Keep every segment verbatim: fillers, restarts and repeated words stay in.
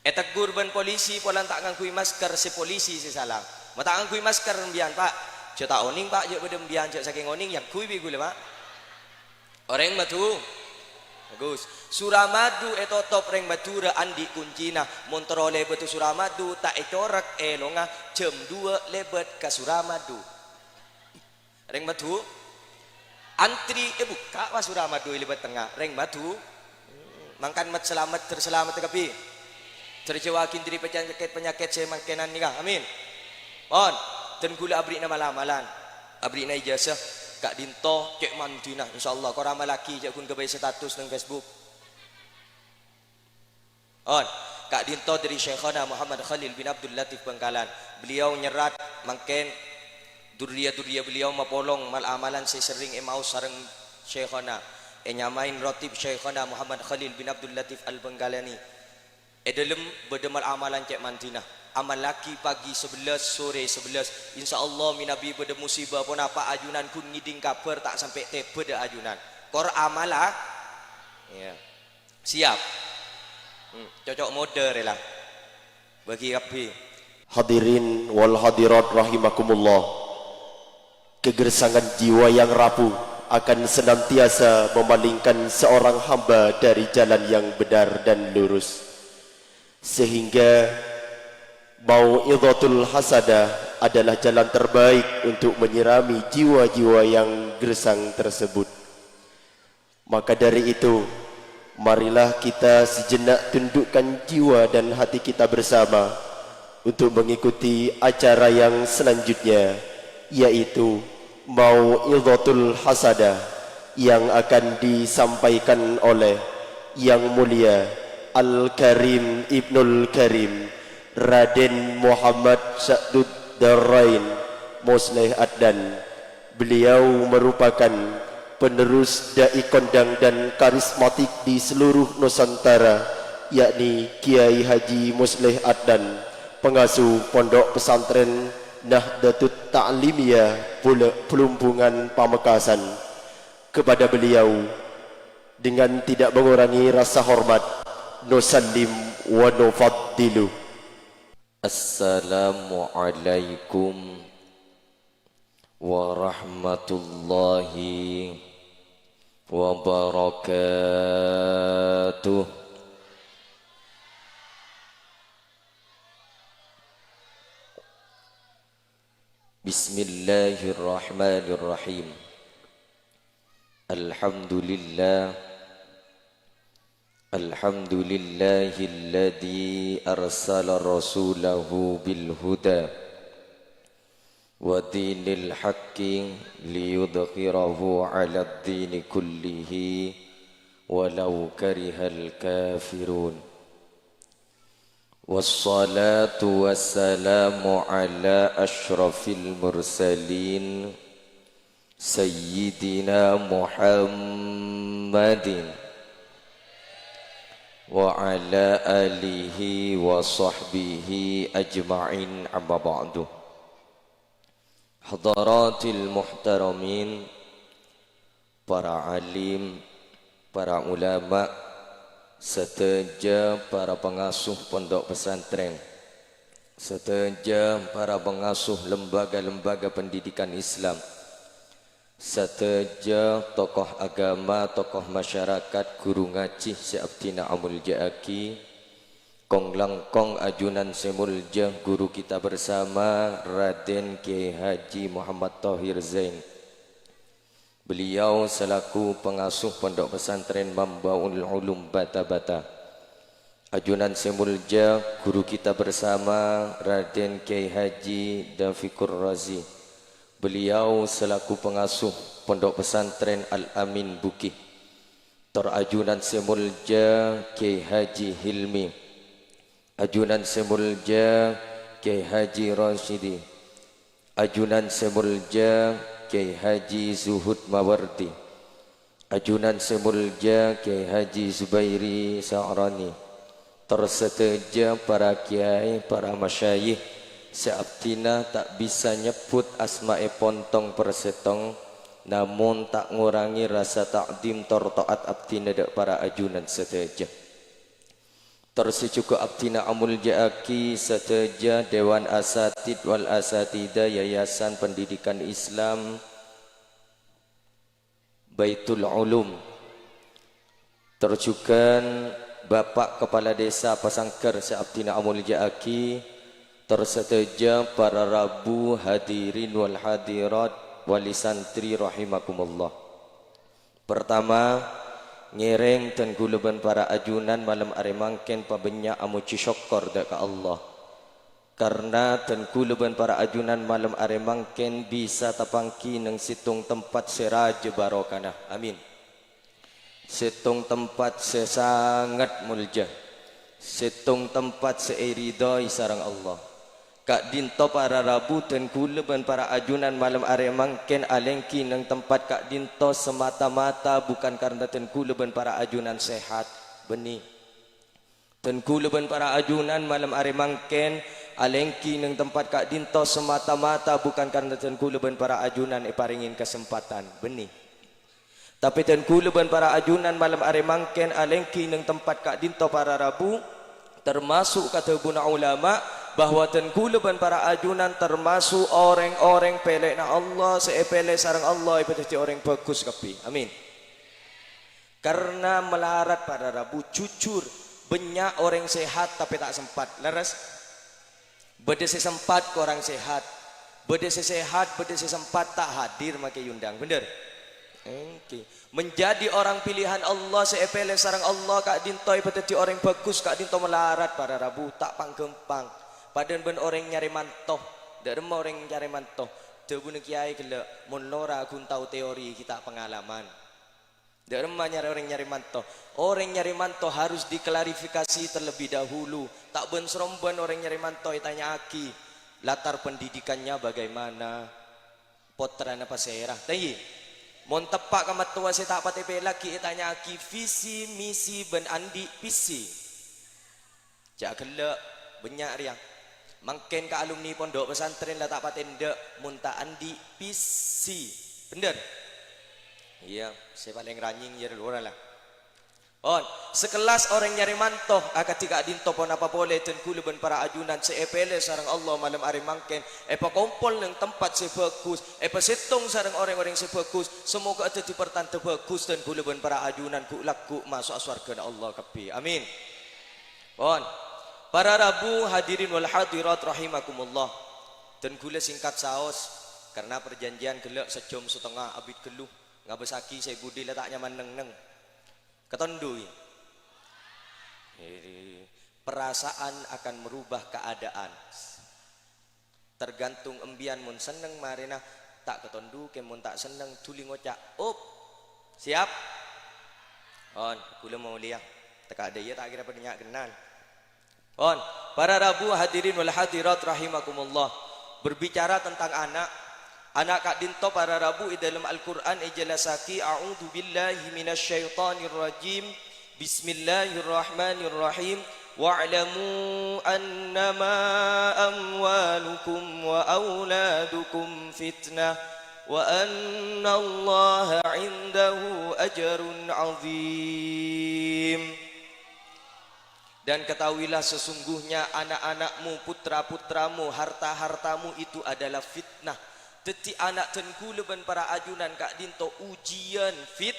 Ètegghur bân polisi polana ta' ngangghuy masker, sè polisi sè sala. Ma' ta' ngangghuy masker embiyan, Pak. Jhâ' ta' onèng, Pak, jhâ' bâdâ embiyan, jhâ' sakèng onèng, èyangghuy bi' ghulâ, Pak. Orèng Madhu-, bagus. Suramadu ètotop rèng Madhurâ andi' kuncina. Mon terro lèbât Suramadu, ta' ècorèk èlongnga, jam dua lèbât ka Suramadu. Rèng Madhu, antri èbukka', wa, Suramadu è lèbât tengnga. Rèng Madhu, mangkana mat-, salamet, ter-, salamet kabbhi. Ter-, jhâuwaghi dhâri panyakèt-panyakèt sè mangkènan nèka. Amin. Pon, dân ghulâ aberri'na mal-amalan. Aberri'na ijazah ka'dinto cè' mandhina, insyaallah. Kor amallaghi, jhâ' ghun ghâbây status neng Facebook. On, ka'dinto dhâri Syaikhona Muhammad Khalil bin Abdul Latif Bangkalan. Beliau nyerrat mangkèn durriya-durriya beliau mapolong mal-amalan sè serrèng èmaos sareng Syaikhona. Ènyamaè Rotib Syaikhona Muhammad Khalil bin Abdul Latif Al-Bangkalani. È dhâlem bâdâ mal-amalan cè' mandhina. Amallaghi pagi sabellâs, sorè sabellâs. Insyaallah, mènabi bâdâ musibah ponapa ajunan ghun ngèdhing kabhâr ta' sampè' tèbâ dâ' ajunan. Kor amalla. Iyâ. Siap. Hmm, cocok mode rè la. Bagi kabbhi. Hadirin wal hadirat rahimakumullah. Kegersangan jiwa yang rapuh akan senantiasa memalingkan seorang hamba dari jalan yang benar dan lurus. Sehingga mau'izatul hasanah adalah jalan terbaik untuk menyirami jiwa-jiwa yang gersang tersebut. Maka dari itu, marilah kita sejenak tundukkan jiwa dan hati kita bersama untuk mengikuti acara yang selanjutnya, yaitu Mau'izatul Hasanah yang akan disampaikan oleh Yang Mulia Al-Karim Ibnul Karim, Raden Muhammad Sa'dud Darain Musleh Adnan. Beliau merupakan penerus dai kondang dan karismatik di seluruh Nusantara, yakni Kiai Haji Musleh Adnan, pengasuh Pondok Pesantren Nahdlatut Ta'limiyah Bulak Plumbungan Pamekasan. Kepada beliau, dengan tidak mengurangi rasa hormat, nusallim wa nufaddilu. Assalamualaikum warahmatullahi wabarakatuh. Bismillahirrahmanirrahim. Alhamdulillah. Alhamdulillahilladzi arsala rasulahu bil huda wa dinil haqqi liyudhhirahu 'alad dini kullihi walau karihal kafirun. Wassalatu wassalamu ala asyrafil mursalin, Sayyidina Muhammadin wa ala alihi wa sahbihi ajma'in, amma ba'du. Hadaratil muhtaramin, para alim, para ulama, sadhâjâ para pangasuh pondok pesantren, sadhâjâ para pangasuh lembaga-lembaga pendidikan Islam, sadhâjâ tokoh agama, tokoh masyarakat, ghuru ngajhi sè abdhina amolja'aghi, kong-langkong ajunan sè molja guru kita bersama, Raden Kiai Haji Muhammad Thohir Zain. Beliau selaku pengasuh Pondok Pesantren Mambaul Ulum Bata-Bata. Ajunan sè molja guru kita bersama, Raden Kiai Haji Dafikur Razi. Beliau selaku pengasuh Pondok Pesantren Al-Amin Bugih. Tor ajunan sè molja Kiai Haji Hilmi. Ajunan sè molja Kiai Haji Rasyidi. Ajunan sè molja Kiai Haji Zuhud Mawardi. Ajunan sè molja Kiai Haji Zubairi Sa'rani. Tor sadhâjâ para kiai, para masyayikh sè abdhina ta' bisa nyebbhut asma'èpon tong-persèttong, namong ta' ngorangè rasa ta'dhim tor to'at abdhina dâ' para ajunan sadhâjâ. Tor sè jhughân abdhina amolja'aghi sadhâjâ Dewan Asatid wal Asatidah Yayasan Pendidikan Islam Baitul Ulum. Tor jhughân Bapak Kepala Desa Pasangghâr sè abdhina amolja'aghi, tor sadhâjâ para rabu hadirin wal hadirat wali santri rahimakumullah. Pertama, ngèrèng dân kaulâ bân para ajunan malem arè mangkèn pabânnya' amojhi sokkor dâ' ka Allah. Karna dân kaulâ bân para ajunan malem arè mangkèn bisa tapangghi neng sèttong tempat sè rajâ barokana. Amin. Sèttong tempat sè sanget molja. Sèttong tempat sè èridhoi sareng Allah. Ka'dinto para rabu dân kaulâ bân para ajunan malem arè mangkèn alèngghi neng tempat ka'dinto semata-mata bukan karna dân kaulâ bân para ajunan sehat. Bânnè. Dân kaulâ bân para ajunan malem arè mangkèn alèngghi neng tempat ka'dinto semata-mata bukan karna dân kaulâ bân para ajunan èparèngè kasempatan. Bânnè. Tapè dân kaulâ bân para ajunan malem arè mangkèn alèngghi neng tempat ka'dinto para rabu, termasuk kadhâbuna ulama, bahwa dân kaulâ bân para ajunan termasuk orèng-orèng pèlèna Allah sè èpèlè sareng Allah èpadhâddhi orèng bhâghus kabbhi. Amin. Karna malarat para rabu, jujur, bânnya' orèng sehat tapè ta' sempat. Lerres? Bâdâ sè sempat korang sehat. Bâdâ sè sehat, bâdâ sè sempat ta' hadir makè èondhâng. Bhender? Èngghi. Menjadi orang pilihan Allah sè èpèlè sareng Allah ka'dinto èpadhâddhi orèng bhâghus ka'dinto malarat para rabu, ta' pang-ghâmpang. Padâna bân orèng nyarè manto. Dâ' remma orèng nyarè manto? Dhâbuna kèyaè ghellâ', "Mon lora ghun tao teori ghi' ta' pangalaman." Dâ' remma nyarè orèng nyarè manto? Orèng nyarè manto harus diklarifikasi terlebih dahulu. Ta' bân-sarombân orèng nyarè manto ètanya'aghi, "Latar pendidikannya bagaimana? Pottrana pasèra?" Ta' iyâ? Mon teppa' ka mattowa sè ta' patè pèlaghi ètanya'aghi visi, misi, bân andi' visi. Jhâ' ghellâ', bânnya' rèya. Mangkèn ka alumni pondhuk pesantren la ta' patè endâ' mon ta' andi' visi. Bhender? Iyâ, sè palèng ranyèng iyâ lora la. Pon, sekelas orèng nyarè manto, akadhi ka'dinto ponapa polè dân kaulâ bân para ajunan sè èpèlè sareng Allah malem arè mangkèn, èpakompol neng tempat sè bhâghus, èpasèttong sareng orèng-orèng sè bhâghus, semoga dhâddhi pertanda bhâghus dân kaulâ bân para ajunan ghu'-lagghu' maso'a sowarghâna Allah kabbhi. Amin. Pon. Para rabu hadirin wal hadirat rahimakumullah. Dân kaulâ singkat saos, karna parjhânjhiyân ghellâ' sajhâm satengnga abit ghâllu, ngabâssaghi sè budi la ta' nyaman neng-neng. Katondu, ghi? Perasaan akan merubah keadaan. Tergantung embiyan mon senneng marèna, ta' katondu, kèng mon ta' senneng dhuli ngoca', "Up." Siap? Pon, kaulâ molèya. Teka' dâ' iyâ ta' kèra padâ nya' kennan. Pon, para rabu hadirin wal hadirat rahimakumullah. Berbicara tentang ana', ana' ka'dinto para rabu è dâlem Al-Qur'an èjellassaghi, "A'udzubillahi minasyaitonirrajim." Bismillahirrahmanirrahim. "Wa'lamu annama amwalukum wa auladukum fitnah, wa annallaha 'indahu ajrun 'azim." Dan ketahuilah sesungguhnya anak-anakmu, putra-putramu, harta-hartamu itu adalah fitnah. Dhâddhi ana' dân kaulâ bân para ajunan ka'dinto ujian fit-,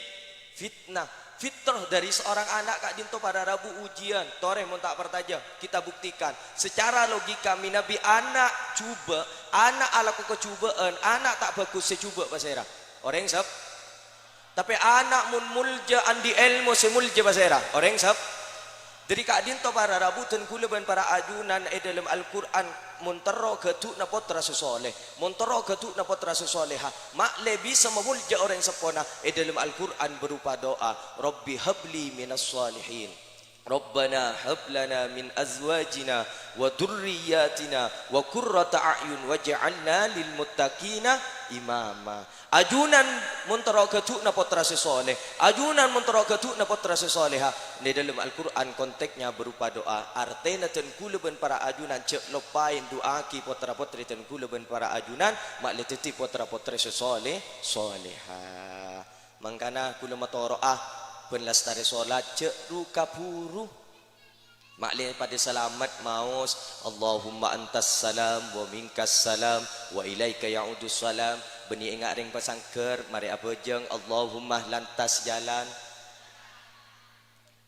fitnah. Fitrah dhâri seorang ana' ka'dinto para rabu ujian. Torè mon ta' parcajâ, kita buktikan. Secara logika mènabi ana' jhubâ', ana' alako kajhubâ'ân, ana' ta' bhâghus sè jhubâ' pasèra? Orèng sep-, Tapè ana' mon molja andi' èlmo sè molja pasèra? Orèng sep-, Dhâddhi ka'dinto para rabu dân kaulâ bân para ajunan è dâlem Al-Qur'an, mon terro ghâdhu'na pottra sè sholè, mon terro ghâdhu'na pottra sè sholèha, ma'lè bisa mamolja orèng seppona è dâlem Al-Qur'an berupa do'a, "Rabbi habli minas shalihin." "Rabbana hab lana min azwajina wa dzurriyyatina wa qurrata a'yun waj'alna lil muttaqina imama." Ajunan mon terro ghâdhu'na pottra sè sholè, ajunan mon terro ghâdhu'na pottra sè sholèha. È dâlem Al-Qur'an konteksnya berupa do'a. Artèna dân kaulâ bân para ajunan jhâ' loppaè ndu'aaghi pottra-pottrè dân kaulâ bân para ajunan ma'lè dhâddhi pottra-pottrè sè sholè, sholèha. Mangkana kaulâ matoro'a bân lastarè solat jhâ' ru-kabhuru. Ma'lè padâ salamet maos, "Allahumma antas salam wa minkas salam wa ilaika ya'udus salam." Bânnè enga' rèng pasangghâr, marè abhâjâng, "Allahumma lantas jalan."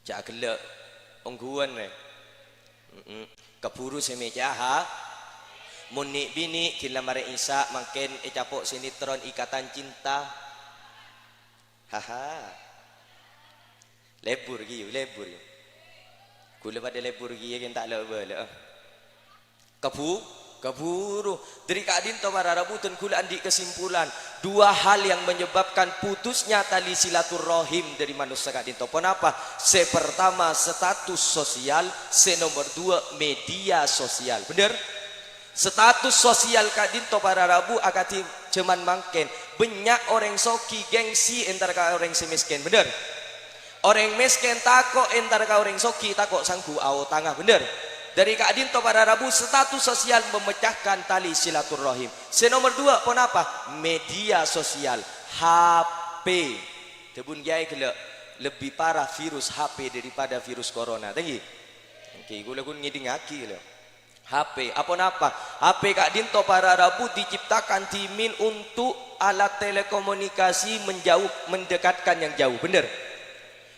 Jhâ' ghellâ', ongghuwân, rè. Mm-mm. Kabhuru sè mèca'a. Mon nè'-binè' ghellâ' marè Isya' mangkèn ècapo' sinetron Ikatan Cinta. Haha. Lebur, ghi, lebur, ghi. Ghulâ padâ lebur, ghi, ghi, ta' la'-bâlâ'â. Kabhu-, kabhuru. Dâri ka'dinto para rabu dân ghulâ andi' kesimpulan. Dua hal yang menyebabkan putusnya tali silaturrahim dâri manossa ka'dinto. Ponapa? Sè pertama, status sosial. Sè nomor dua, media sosial. Bhender? Status sosial ka'dinto para rabu akadhi jhâman mangkèn. Bânnya' orèng soghi gengsi entar ka orèng sè mèskèn. Bhender? Orèng mèskèn tako' entar ka orèng soghi, tako' sangghu aotanga, bhender? Dâri ka'dinto para rabu, status sosial memecahkan tali silaturrahim. Sè nomor dua, ponapa? Media sosial, H P. Dhâbuna kèyaè ghellâ', lebbi parah virus H P daripada virus corona. Tèngghi. Èngghi, ghulâ ghun ngèdingngaghi ghellâ'. H P, aponapa? H P ka'dinto para rabu diciptakan dhimèn untuk alat telekomunikasi menjauh, mendekatkan yang jauh. Bhender?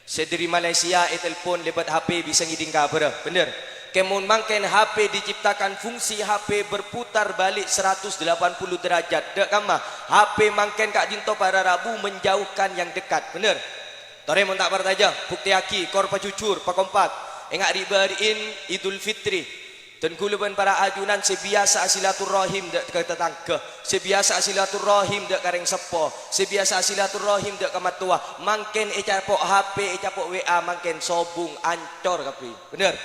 Sè dâri Malaysia ètelpon lèbât H P bisa ngèding kabhârrâ. Bhender? Kèmon mangkèn H P diciptakan fungsi H P berputar balik seratus delapan puluh derajat. Dâ' kamma, H P mangkèn ka'dinto para rabu menjauhkan yang dekat. Bhender? Torè mon ta' parcajâ, buktèyaghi, kor pajhujhur, pakompak. Enga' ri'-bâri'in Idul Fitri. Dân ghulâ bân para ajunan sè biyasa silaturrahim dâ' ka tatangghâ, sè biyasa silaturrahim dâ' ka rèng seppo, sè biyasa silaturrahim dâ' ka mattowa, mangkèn ècapo' H P, ècapo' W A, mangkèn sobung, ancor kabbhi. Bhender?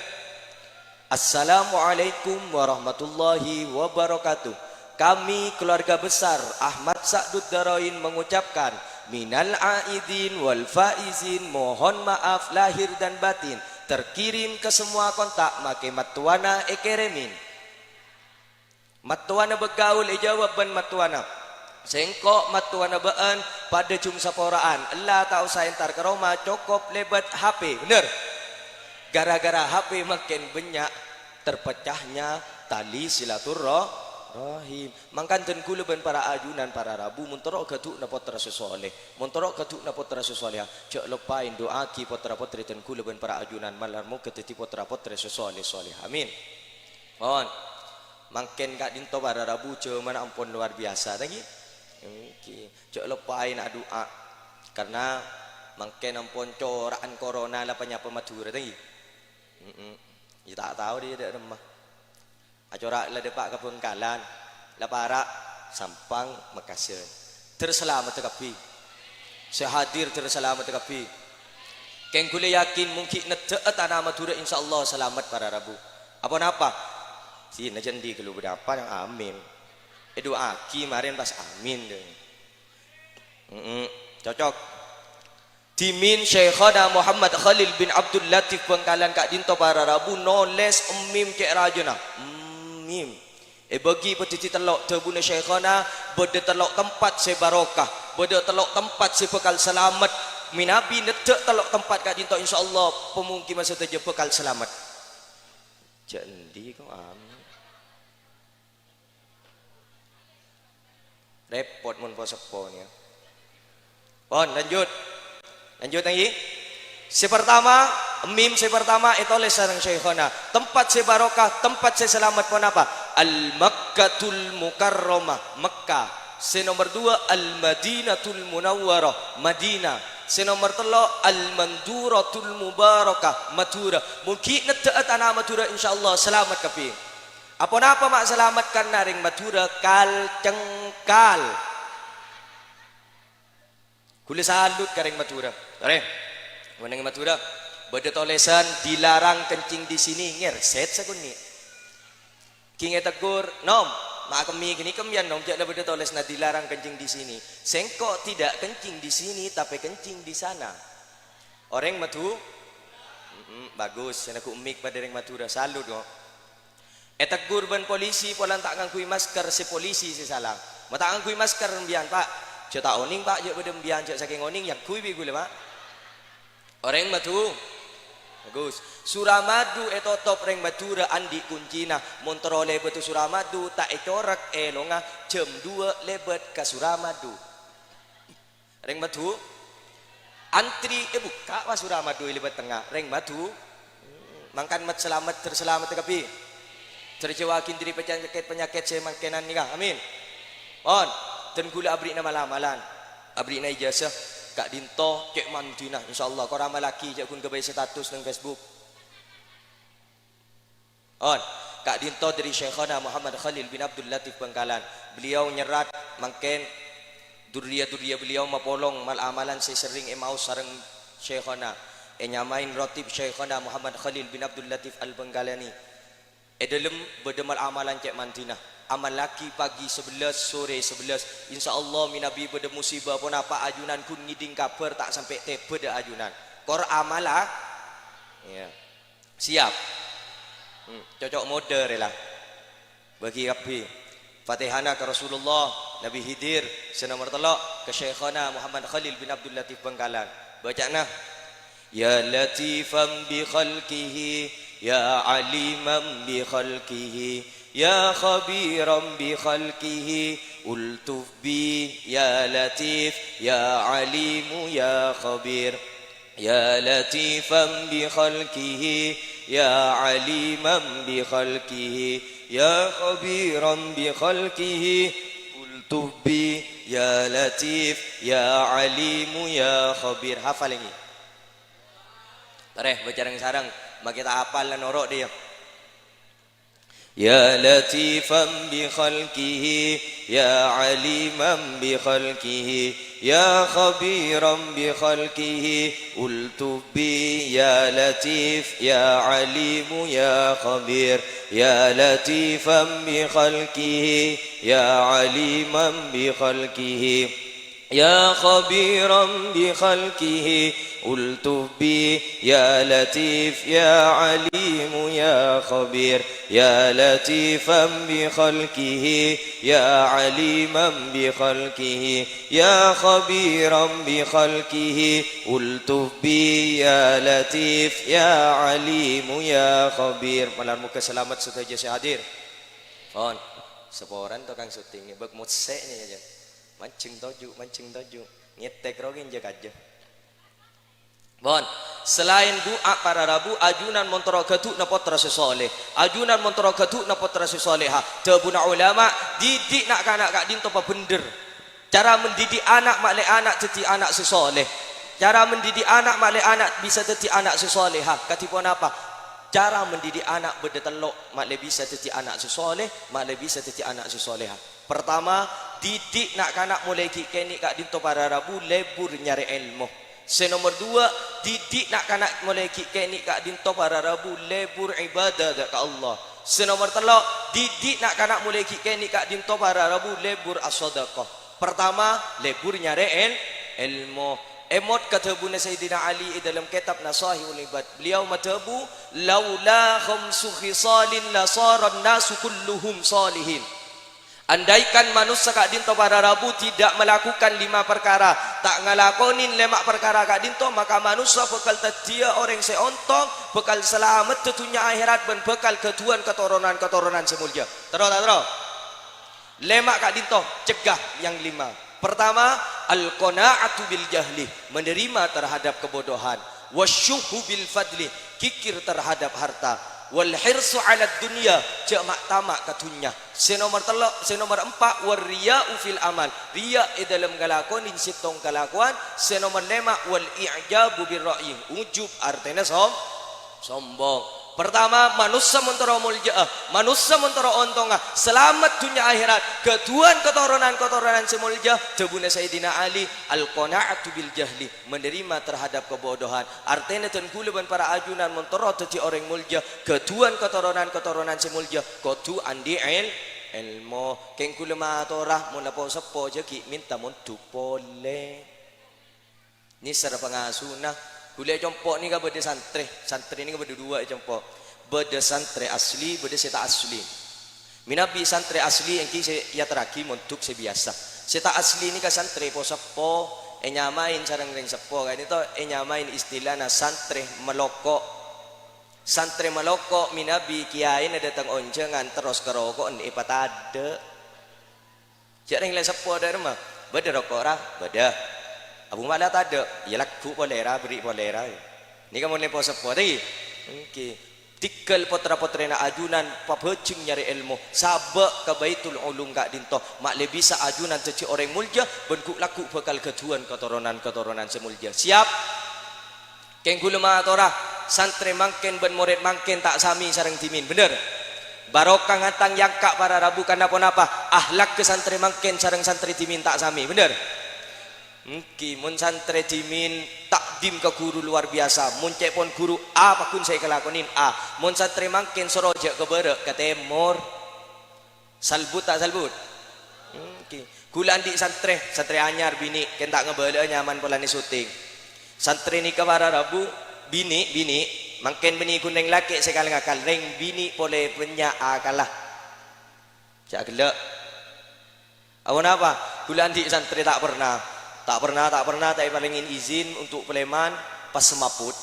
Assalamualaikum warahmatullahi wabarakatuh. Kami, keluarga besar Ahmad Sa'dud Darain, mengucapkan minal aidin wal faizin, mohon maaf lahir dan batin. Terkirim ke semua kontak, makè mattowana èkèrèmè. Mattowana bâgaul èjâwâb bân mattowana. Sèngko' mattowana bâ'ân padâ jhung sapora'an. Ella ta' osa entar ka roma, cokop lèbât H P. Bhender? Gara-gara H P mangkèn bânnya' terpecahnya tali silaturra-, rahim. Mangkana dân ghulâ bân para ajunan para rabu, mon terro ghâdhuwânna pottra sè soleh, mon terro ghâdhuwânna pottra sè soleha, jhâ' loppaè du'aaghi pottra-pottrè dân ghulâ bân para ajunan, malar moghâ dhâddhi pottra-pottrè sè soleh-soleh. Amin. Pon. Mangkèn ka'dinto para rabu jhâmanna ampon luar biasa, ta' ènggi? Ènggi. Jhâ' loppaè na' du'a. Karna mangkèn ampon cora'an corona la panyapa Madhurâ, ta' ènggi? Mm-mm. Iyâ ta' tao dhi dâ' remma. Acora' la dâpa' ka Bhângkalan, la para' Sampang, Mekkasân. Dâr salamet kabbhi. Sè hadir dâr salamet kabbhi. Kèng ghulâ yakin mon ghi' neddhâ'â tana Madhurâ, insyaallah salamet para rabu. Aponapa? Sè najhândi ghâllu bâdâ apa nang amin. Èdu'aaghi marèn pas amin, dâ. Mm-mm, cocok. Dhimèn Syaikhona Muhammad Khalil bin Abdul Latif Bhângkalan ka'dinto para rabu nolès mim cè' rajâna. Mim. Èbâgi padâddhi tello', dhâbuna Syaikhona, bâdâ tello' tempat sè barokah, bâdâ tello' tempat sè bhâkal salamet. Mènabi neddhâ' tello' tempat ka'dinto, insyaallah, pamongkimma sadhâjâ bhâkal salamet. Jhâ' endi kok, Am? Rèpot mon po-seppo nèka. Pon, lanjut. Lanjut, ènggi. Sè partama, mim sè partama ètolès sareng Syaikhona. Tempat sè barokah, tempat sè salamet ponapa? Al-Makkatul Mukarramah, Mekkah. Sè nomor dua, Al-Madinatul Munawwarah, Madinah. Sè nomor tello', Al-Manduratul Mubarakah, Madhurâ. Mon ghi' neddhâ'â tana Madhurâ, insyaallah salamet kabbhi. Aponapa ma' salamet? Karna rèng Madhurâ kal-cengkal. Ghulâ salut ka rèng Madhurâ. Torè, mon neng Madhurâ, bâdâ tolèsan, "Dilarang kencing di sini," ngèrsèt sakonè'. Ghi' ètegghur, "Nom, ma' akemmè ghânèka, Nom, jhâ' la bâdâ tolèsanna dilarang kencing di sini." "Sèngko' tidak kencing di sini, tapè kencing di sana." Orèng Madhu-, Mm-mm, bagus, sè neggu' mik padâ rèng Madhurâ, salut, kok. Ètegghur bân polisi polana ta' ngangghuy masker, sè polisi sè sala. "Ma' ta' ngangghuy masker embiyân, Pak?" "Jhâ' ta' onèng, Pak, jhâ' bâdâ embiyân, jhâ' sakèng onèng, èyangghuy bi' ghulâ, Pak." Orèng Madhu-, Gus, Suramadu ètotop rèng Madhurâ andi' kuncina. Mon terro lèbât Suramadu, ta' ècorèk èlongnga, jam duwâ' lèbât ka Suramadu. Rèng Madhu-, antri èbukka', wa, Suramadu è lèbât tengnga. Rèng Madhu-, mangkana mat-, salamet, ter-, salamet kabbhi. Terjauhaghi dâri panyakèt-panyakèt sè mangkènan nèka. Amin. Pon, dân kaulâ aberri'na mal-amalan. Aberri'na ijazah ka'dinto cè' mandhina, insyaallah. Kor amallaghi, jhâ' ghun ghâbây status neng Facebook. Pon, ka'dinto dâri Syaikhona Muhammad Khalil bin Abdul Latif Bangkalan. Beliau nyerrat mangkèn durriya-durriya beliau mapolong mal-amalan sè serrèng èmaos sareng Syaikhona. Ènyamaè Ratib Syaikhona Muhammad Khalil bin Abdul Latif Al-Bangkalani. È dâlem bâdâ mal-amalan cè' mandhina. Amallaghi pagi sabellâs, sorè sabellâs. Insyaallah, mènabi bâdâ musibah ponapa ajunan ghun ngèdhing kabhâr ta' sampè' tèbâ dâ' ajunan. Kor amalla-, iyâ. Siap? Hmm, cocok modâ rè la. Bâgi kabbhi. Fatihana ka Rasulullah, Nabi Khidir, sè nomer tello' ka Syaikhona Muhammad Khalil bin Abdul Latif Bangkalan. Bacana, "Ya latifan bi khalqihi, ya aliman bi khalqihi, ya khabiran bi khalqihi, ultuf bi, ya latif, ya alimu, ya khabir." Ya latifan bi khalqihi, ya aliman bi khalqihi, ya khabiran bi khalqihi, ultuf bi, ya latif, ya alimu, ya khabir. Hafal ini. Tarè, bâca rèng-sarèng. Makè ta' apal la noro' dâ' iyâ. Ya latifan bi khalqihi, ya aliman bi khalqihi, ya khabiran bi khalqihi, ultuf bi, ya latif, ya alimu, ya khabir, ya latifan bi khalqihi, ya aliman bi khalqihi. Ya khabiran bi khalqihi, ultuf bi, ya latif, ya alimu, ya khabir, ya latifan bi khalqihi, ya aliman bi khalqihi, ya khabiran bi khalqihi, ultuf bi, ya latif, ya alimu, ya khabir. Malar moghâ salamet sadhâjâ sè hadir. Pon, saporana tokang syuting, bâk mossè'na, yâ, jân. Manjheng toju', manjheng toju'. Ngètèk rowa ghi' jâ-kajâ. Pon. Salaèn du'a para rabu, ajunan mon terro ghâdhuwâna pottra sè soleh. Ajunan mon terro ghâdhuwâna pottra sè soleha. Dhâbuna ulama, didik na'-kana' ka'dinto pabhendher. Cara mendidik ana' ma'lè ana' dhâddhi ana' sè soleh. Cara mendidik ana' ma'lè ana' bisa dhâddhi ana' sè soleha. Kadhi ponapa? Cara mendidik ana' bâdâ tello', ma'lè bisa dhâddhi ana' sè soleh, ma'lè bisa dhâddhi ana' sè soleha. Pertama, didik na'-kana' molaè ghi' kènè' ka'dinto para rabu lebur nyarè èlmo. Sè nomer duwâ', didik na'-kana' molaè ghi' kènè' ka'dinto para rabu lebur ibadah dâ' ka Allah. Sè nomer tello', didik na'-kana' molaè ghi' kènè' ka'dinto para rabu lebur asadhâkah. Pertama, lebur nyarè èl-, èlmo. Èmot ka dhâbuna Sayyidina Ali è dâlem kètab Nasaihul Ibad. Beliau madhâbu, "Laula khamsu khisalin lasaran nasu kulluhum salihin." Andaikan manossa ka'dinto para rabu tidak melakukan lima perkara, ta' ngalakonin lèma' perkara ka'dinto, maka manossa bhâkal dhâddhiyâ orèng sè ontong, bhâkal salamet è dhunnya akhèrat, bân bhâkal ghâdhuwân katoronan-katoronan sè molja. Terro ta' terro? Lèma' ka'dinto, cegah yang lima. Pertama, al-qana'atu bil jahli, menerima terhadap kebodohan. Wasyuhhu bil fadli, kikir terhadap harta. Wal hirsu 'alad dunya, jhâ' ma'-tama' ka dhunnya. Sè nomer tello', sè nomer empa', war riya'u fil amal, riya' è dâlem ngalakonin sèttong kalakowan. Sè nomer lèma', wal i'jabu bir ra'yi, ujub artèna som-, sombong. Pertama, manossa mon terro molja'a, manossa mon terro ontonga, salamet dhunnya akhèrat, ghâdhuwân katoronan-katoronan sè molja, dhâbuna Sayyidina Ali, "Al-qana'atu bil jahli, menerima terhadap kebodohan." Artèna dân kaulâ bân para ajunan mon terro dhâddhi orèng molja, ghâdhuwân katoronan-katoronan sè molja, kodhu andi' èl-, èlmo. Kèng kaulâ matora, mon la po-seppo jhâ' ghi' mènta mondhuk polè. Nèser pangasona. Kaulâ è compo' nèka bâdâ santrè. Santrè nèka bâdâ duwâ' è compo'. Bâdâ santrè asli, bâdâ sè ta' asli. Mènabi santrè asli èngghi sè èaterraghi mondhuk sè biyasa. Sè ta' asli nèka santrè po-seppo, ènyamaè sareng rèng seppo. Ka'dinto ènyamaè istilana santrè maloko. Santrè maloko' mènabi kèyaèna dâteng onjhângan terros karoko'en èpatadâ'. Jhâ' rèng la seppo dâ' remma, "Bâdâ roko' ra?" "Bâdâ." "Abu mala tadâ'?" "Iyâ lagghu' polè ra, berri' polè ra." Nèka mon lèpo seppo, ta' ènggi? Ènggi. Tèngghâl potra-potrèna ajunan pabhâjheng nyarè èlmo, sabâ' ka Baitul Ulum ka'dinto, ma' lè bisa ajunan dhâddhi orèng molja, bân ghu'-lagghu' bhâkal ghâdhuwân katoronan-katoronan sè molja. Siap? Kèng ghulâ matora, santrè mangkèn bân morèd mangkèn ta' samè sareng dhimèn, bhender? Barokah ngantang yangka' para rabu, karna ponapa? Ahlakka santrè mangkèn sareng santrè dhimèn ta' samè, bhender? Ènggi, mon santrè dhimèn ta'dim ka ghuru lowar biyasa, mon cè' pon ghuru A pagghun sè èkalakonè A, mon santrè mangkèn soro jhâ' ka bârâ', ka tèmor. Salbut ta' salbut? Ènggi. Ghulâ andi' santrè, santrè anyar binè', kèng ta' ngabâlâ'â nyaman polana syuting. Santrè nèka para rabu, binè', binè', mangkèn bânnè ghun rèng lakè' sè kal-ngakal, rèng binè' polè bânnya' akalla. Jhâ' ghellâ'. Aponapa? Ghulâ andi' santrè ta' perna, ta' perna, ta' perna ta' èparèngè izin untuk palèman, pas semaput.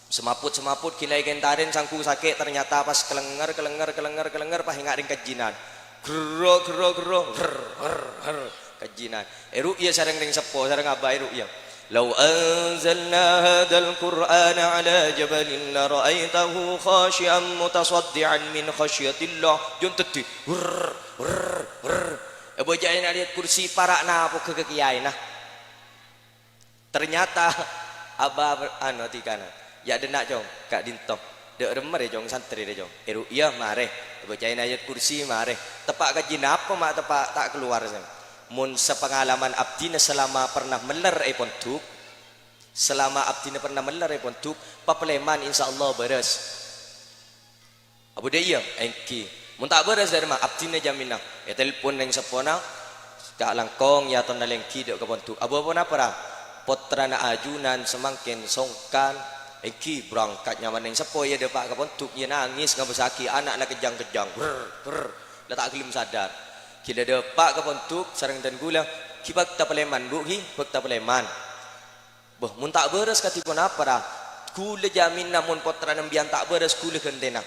Semaput-semaput ghilâ èkèntarè sangghu sakè', ternyata pas kalènger, kalènger, kalènger, kalènger, pas enga' rèng kajjhinan. Gerro, gerro, gerro, her, her, her, kajjhinan. Èru'ya sareng rèng seppo, sareng abâ èru'ya. "Lau anzalna hadzal Qur'ana 'ala jabalin la ra'aitahu khasyi'an mutasaddi'an min khasyiatillah." Jhân dhâddhi. Wer, wer, wer. Èbâca'è ayat kursi para' napoga ka kèyaèna. Ternyata abâ ber-, anu, adikana, "Yâ' dânna', Cong, ka'dinto. Dâ' remma rè, Cong, santrè rè, Cong." Èru'ya, marè. Èbâca'è ayat kursi, marè. Teppa' kajjhi napa ma' teppa' ta' kalowar, sèng. Mon sapangalaman abdhina salama pernah mellèr è pondhuk, salama abdhina pernah mellèr è pondhuk, papalèman insyaallah bârâs. Abu dâ' iyâ, ènggi. Mon ta' bârâs dâ' remma, abdhina jaminna. Ètelpon rèng seppona, "Ka' langkong, yâ, tonna lèngghi dâ' ka pondhuk." "Abu, aponapa, ra?" "Pottrana ajunan samangkèn songkan." Ènggi, berangkat nyaman rèng seppo, iyâ, dâpa' ka pondhuk, iyâ, nangès ngabâssaghi, ana'na kejjhâng-kejjhâng. Brr, brr. La ta' ghellem sadar. Ghilâ dâpa' ka pondhuk, sareng dân ghulâ, "Ghi bâkta palèman, Bu', ghi bâkta palèman." "Bâh, mon ta' bârâs kadhi ponapa, ra?" "Ghulâ jaminna mon pottrana embiyân ta' bârâs, ghulâ ghântèna."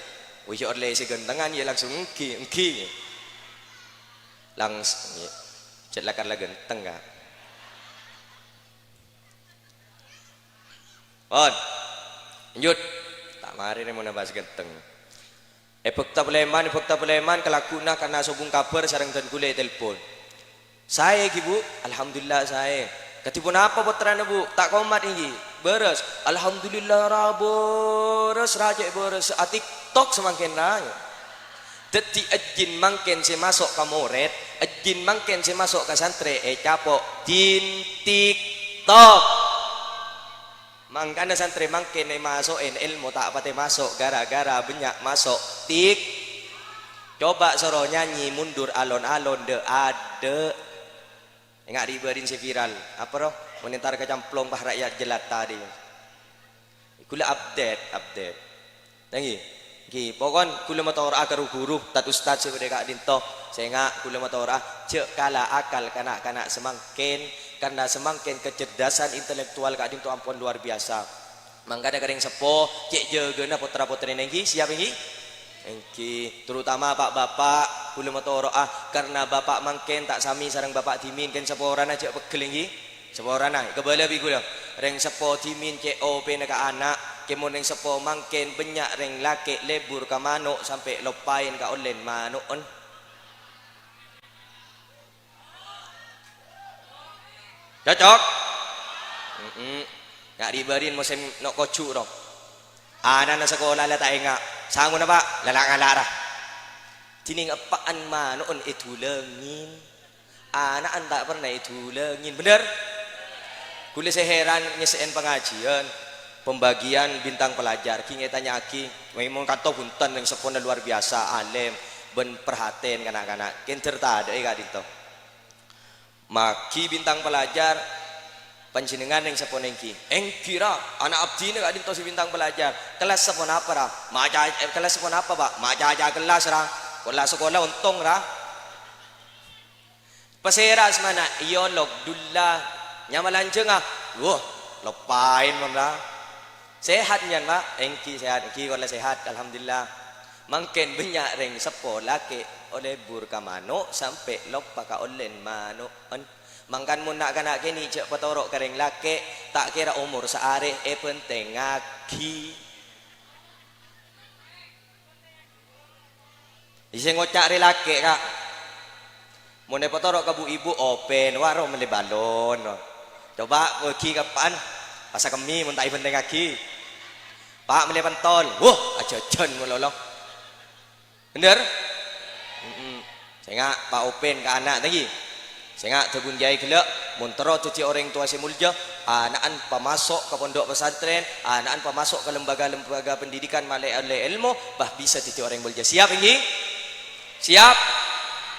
Wih, ollè sè ghântengan, iyâ, langsung, "Ènggi, ènggi." Langs-, iyâ. Jhât lakar la ghânteng, Ka'. Pon. Lanjut. Ta' marè rè mon bahas ghânteng. È bâkta palèman, è bâkta palèman, kalagghu'na karna sobung kabhâr sareng dân ghulâ ètelpon. "Saè, ghi, Bu?" "Alhamdulillah, saè." "Kadhi ponapa pottrana, Bu?" "Ta' komat, ènggi." "Bârâs?" "Alhamdulillah, ra bârâs, ra cè' bârâs. A-TikTok samangkèn, ra." Dhâddhi, èjjin mangkèn sè maso' ka morèd, èjjin mangkèn sè maso' ka santrè ècapo' jin TikTok. Mangkana santrè mangkèn èmaso'è èlmo ta' patè maso' gara-gara bânnya' maso' tik. Coba soro nyanyi mundur alon-alon, dâ'-adâ'. Enga' ri'-bâri'na sè viral. Apa, ro? Mon entar ka Camplong, pas rakyat jelata, dhi. Ghulâ update, update. Ènggi, ènggi, pokon ghulâ matora'a ka ru-ghuru, tad-ustad sè bâdâ è ka'dinto. Sènga' ghulâ matora'a, jhâ' kala akal ka na'-kana' samangkèn, karna samangkèn kecerdasan intelektual ka'dinto ampon luar biasa. Mangkana ka rèng seppo, cè' jâgâna potra-potrèna, ènggi, siap, ènggi? Ènggi, terutama pa'-bapa', ghulâ matora'a, karna bapa' mangkèn ta' samè sareng bapa' dhimèn, kèng saporana jhâ' peggel, ènggi? Saporana, èkabâlâ bi' ghulâ. Rèng seppo dhimèn cè' opèna ka ana', kèng mon rèng seppo mangkèn bânnya' rèng lakè' lebur ka mano' sampè' loppaèn kaollèn mano'en. Cocok? Heeh. Nga' ri'-bâri'na mosèm no' koju', ro. Ana'na sakola la ta' enga'. Sangona, Pa'? La la ngala', ra. Dhinèng eppa'na mano'en èdulângè. Ana'na ta' perna èdulângè, bhender? Ghulâ sè heran ngèssè'è pangajiân, pembagian bintang pelajar, ghi' ètanya'aghi, memang kanto bhunten rèng seppona luar biasa, alèm, bân perhatèn ka na'-kana'. Kèng dhâr tadâ'â ka'dinto. Maghi bintang pelajar, panjhennengngan rèng seppona ènggi. Ènggi, ra, ana' abdhina ka'dinto sè bintang pelajar. Kellas seppona apa, ra? Maca, eh, kellas seppona apa, Pa'? Macaca kellas, ra. Pola sakola ontong, ra. Pasèra asmana? Iyâ, Lok Dulla. Nyama lanjhângnga? Wah, loppaèn, mon, ra. Sehat, nyan, Pak? Èngghi sehat, èngghi, kala sehat, alhamdulillah. Mangkèn bânnya' rèng seppo lakè' olèbur ka mano' sampè' loppa ka ollèn mano'en. Mangkana mon na'-kana' kènè' jhâ' patoro' ka rèng lakè', ta' kèra omor saarè èpèntèngngaghi. Sè ngoca' rè lakè', Ka'. Mon èpatoro' ka bu-ibu, open, wa' ro mellè balon. Coba bâgi ka eppa'en, pas sakemmè mon ta' èbhândhingngaghi. Pa' mellè pentol, wuh, ajhâjhân malolo. Bhender? Mm-mm. Sènga' pa' open ka ana', ta' èngghi? Sènga' dhâbuna kiyaè ghellâ', mon terro dhâddhi orèng towa sè molja, ana'en pamaso' ka pondhuk pesantren, ana'en pamaso' ka lembaga-lembaga pendidikan malè ollè èlmo, bah bisa dhâddhi orèng molja. Siap, èngghi? Siap?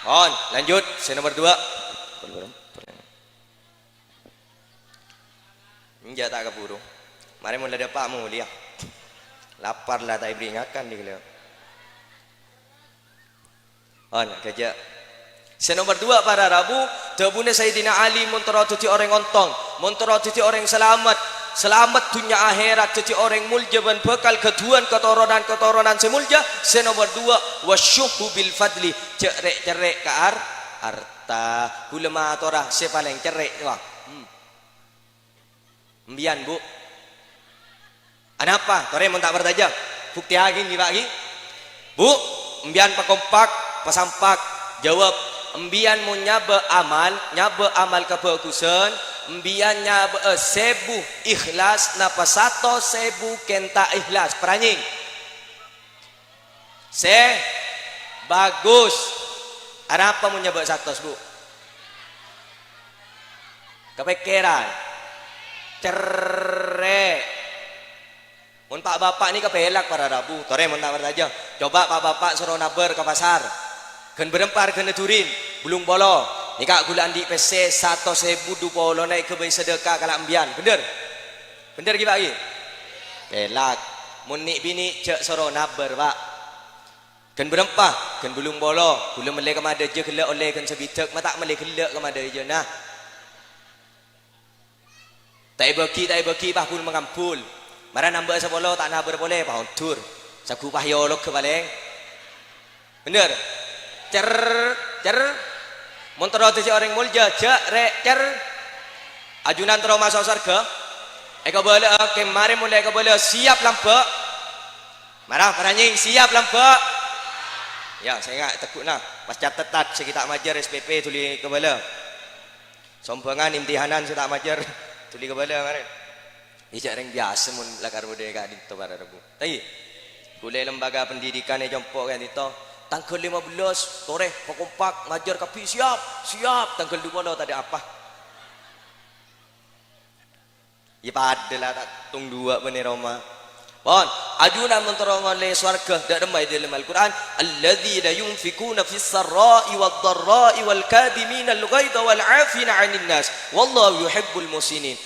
Pon, lanjut. Sè nomor dua. Enjâ' ta' kabhuru. Marè mon la dâpa' molèya. Lapar la ta' èberri' ngakan, dhi ghellâ'. Oh, na' ghâjâ'. Sè nomor dua, para rabu, dhâbuna Sayyidina Ali, "Mon terro dhâddhi orèng ontong, mon terro dhâddhi orèng salamet, salamet dhunnya akhèrat, dhâddhi orèng molja bân bhâkal ghâdhuwân katoronan-katoronan sè molja." Sè nomor dua, "Wasyuhhu bil fadli," jhâ' rè'-cerrè' ka ar-, arta. Ghulâ matora sè palèng cerrè', wah. Hmm. Embiyan, Bu'. Anapa? Torè mon ta' parcajâ. Buktèyaghi, ghi, Pak, ghi. Bu', embiyan pakompak, pasampak. Jawab, embiyan mon nyabâ' amal, nyabâ' amal kabhâghusân, embiyan nyabâ'â sèbu ikhlas, napa satos sèbu kènta ikhlas. Paranyèng. Sè bagus. Arapa mon nyabâ' satos, Bu'? Kapèkkèran. Cerrè'. Mon pa'-bapa' nèka pèlak para rabu. Torè mon ta' parcajâ. Coba pa'-bapa' soro nabâr ka pasar. Ghân bârâmpa arghâna durin? Bâllung polo. Nèka ghulâ andi' pèssè satos èbu, du polona èghâbây sadhâka kala' embiyan. Bhender? Bhender, ghi, Pak, ghi? Pèlak. Mon nè'-binè' jhâ' soro nabâr, Pak. Ghân bârâmpa? Ghân bâllung polo. Ghulâ mellè ka madâjâ ghellâ' ollè ghân sabidhâk, ma' ta' mellè ghellâ' ka madâjâna. Ta' èbâgi, ta' èbâgi, pas bul mangambul. Mara nambâ'â sapolo, ta' nabâr polè, pas ondur. Sagghu pas èologghâ palèng. Bhender? Cer, cer. Mon terro dhâddhi orèng molja, jhâ' rè', cer. Ajunan terro maso' sowarghâ? Èkabâlâ'â, kèng marè mon la èkabâlâ'â, siap lambâ'? Mara, paranyèng, siap lambâ'? Yâ, sènga' tegghu'na. Pas catetan sè ghi' ta' majâr S P P dhuli kabâlâ. Sombhângan imtihanan sè ta' majâr dhuli kabâlâ marè. Iyâ, jhâ' rèng biyasa mon lakar bâdâ è ka'dinto para rabu. Tayyib. Ghulâ lembaga pendidikan è compo' ka'dinto. Tangghâl lèma bellâs, torè, pakompak, majâr kabbhi, siap, siap. Tangghâl du polo tadâ' apa. Yâ, padâ la ta' tong duwâ' bânnè roma. Pon, ajunan mon terro ngollè sowarghâ, dâ' remma è dâlem Al-Qur'an, "Alladzina yunfiquna fis sarra'i wad dharra'i wal kadhiminal ghaidha wal 'afina 'anin nas, wallahu yuhibbul muhsinin."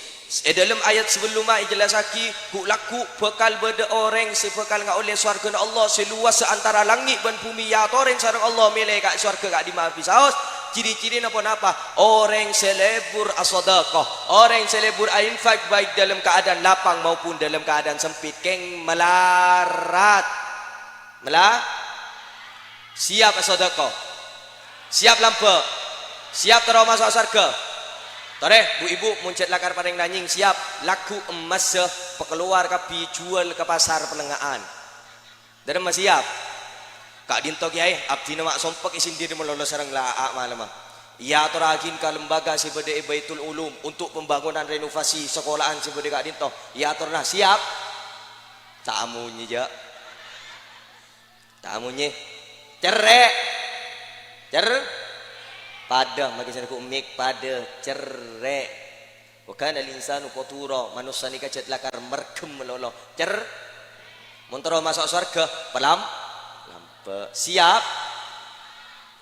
È dâlem ayat sabellumma èjellassaghi, ghu'-lagghu' bhâkal bâdâ orèng sè bhâkal ngaollè sowarghâna Allah sè lowassa antara langngè' bân bhumè, èyatorè sareng Allah mèlè ka sowarghâ ka'dimma bisaos. Ciri-cirina ponapa? Orèng sè lebur asadhâkah, orèng sè lebur ainfak, baik dalam keadaan lapang maupun dalam keadaan sempit. Kèng malarat. Mala-, siap asadhâkah? Siap lambâ'? Siap terro maso' sowarghâ? Torè, bu-ibu, mon jhât lakar parèng nanyèng, siap. Lagghu' emmassa pakalowar kabbhi juwâl ka pasar Pellengnga'an. Dâ' remma siap? Ka'dinto kèyaè, abdhina ma' sompek è sèndiri malolo sareng la a'-, malemma. Èyatorraghi ka lembaga sè bâdâ è Baitul Ulum untuk pembangunan renovasi sekolahan sè bâdâ ka'dinto. Èyatorra, siap? Ta' amonyè, jhâ'. Ta' amonyè. Cerrè'. Cer-, padâ, maghi sè ghu' mik, padâ. Cerrè'. Wa kanal insanu qatura, manossa nèka jhât lakar merghem malolo. Cer-, mon terro maso' sowarghâ, palam-, lambâ'. Siap?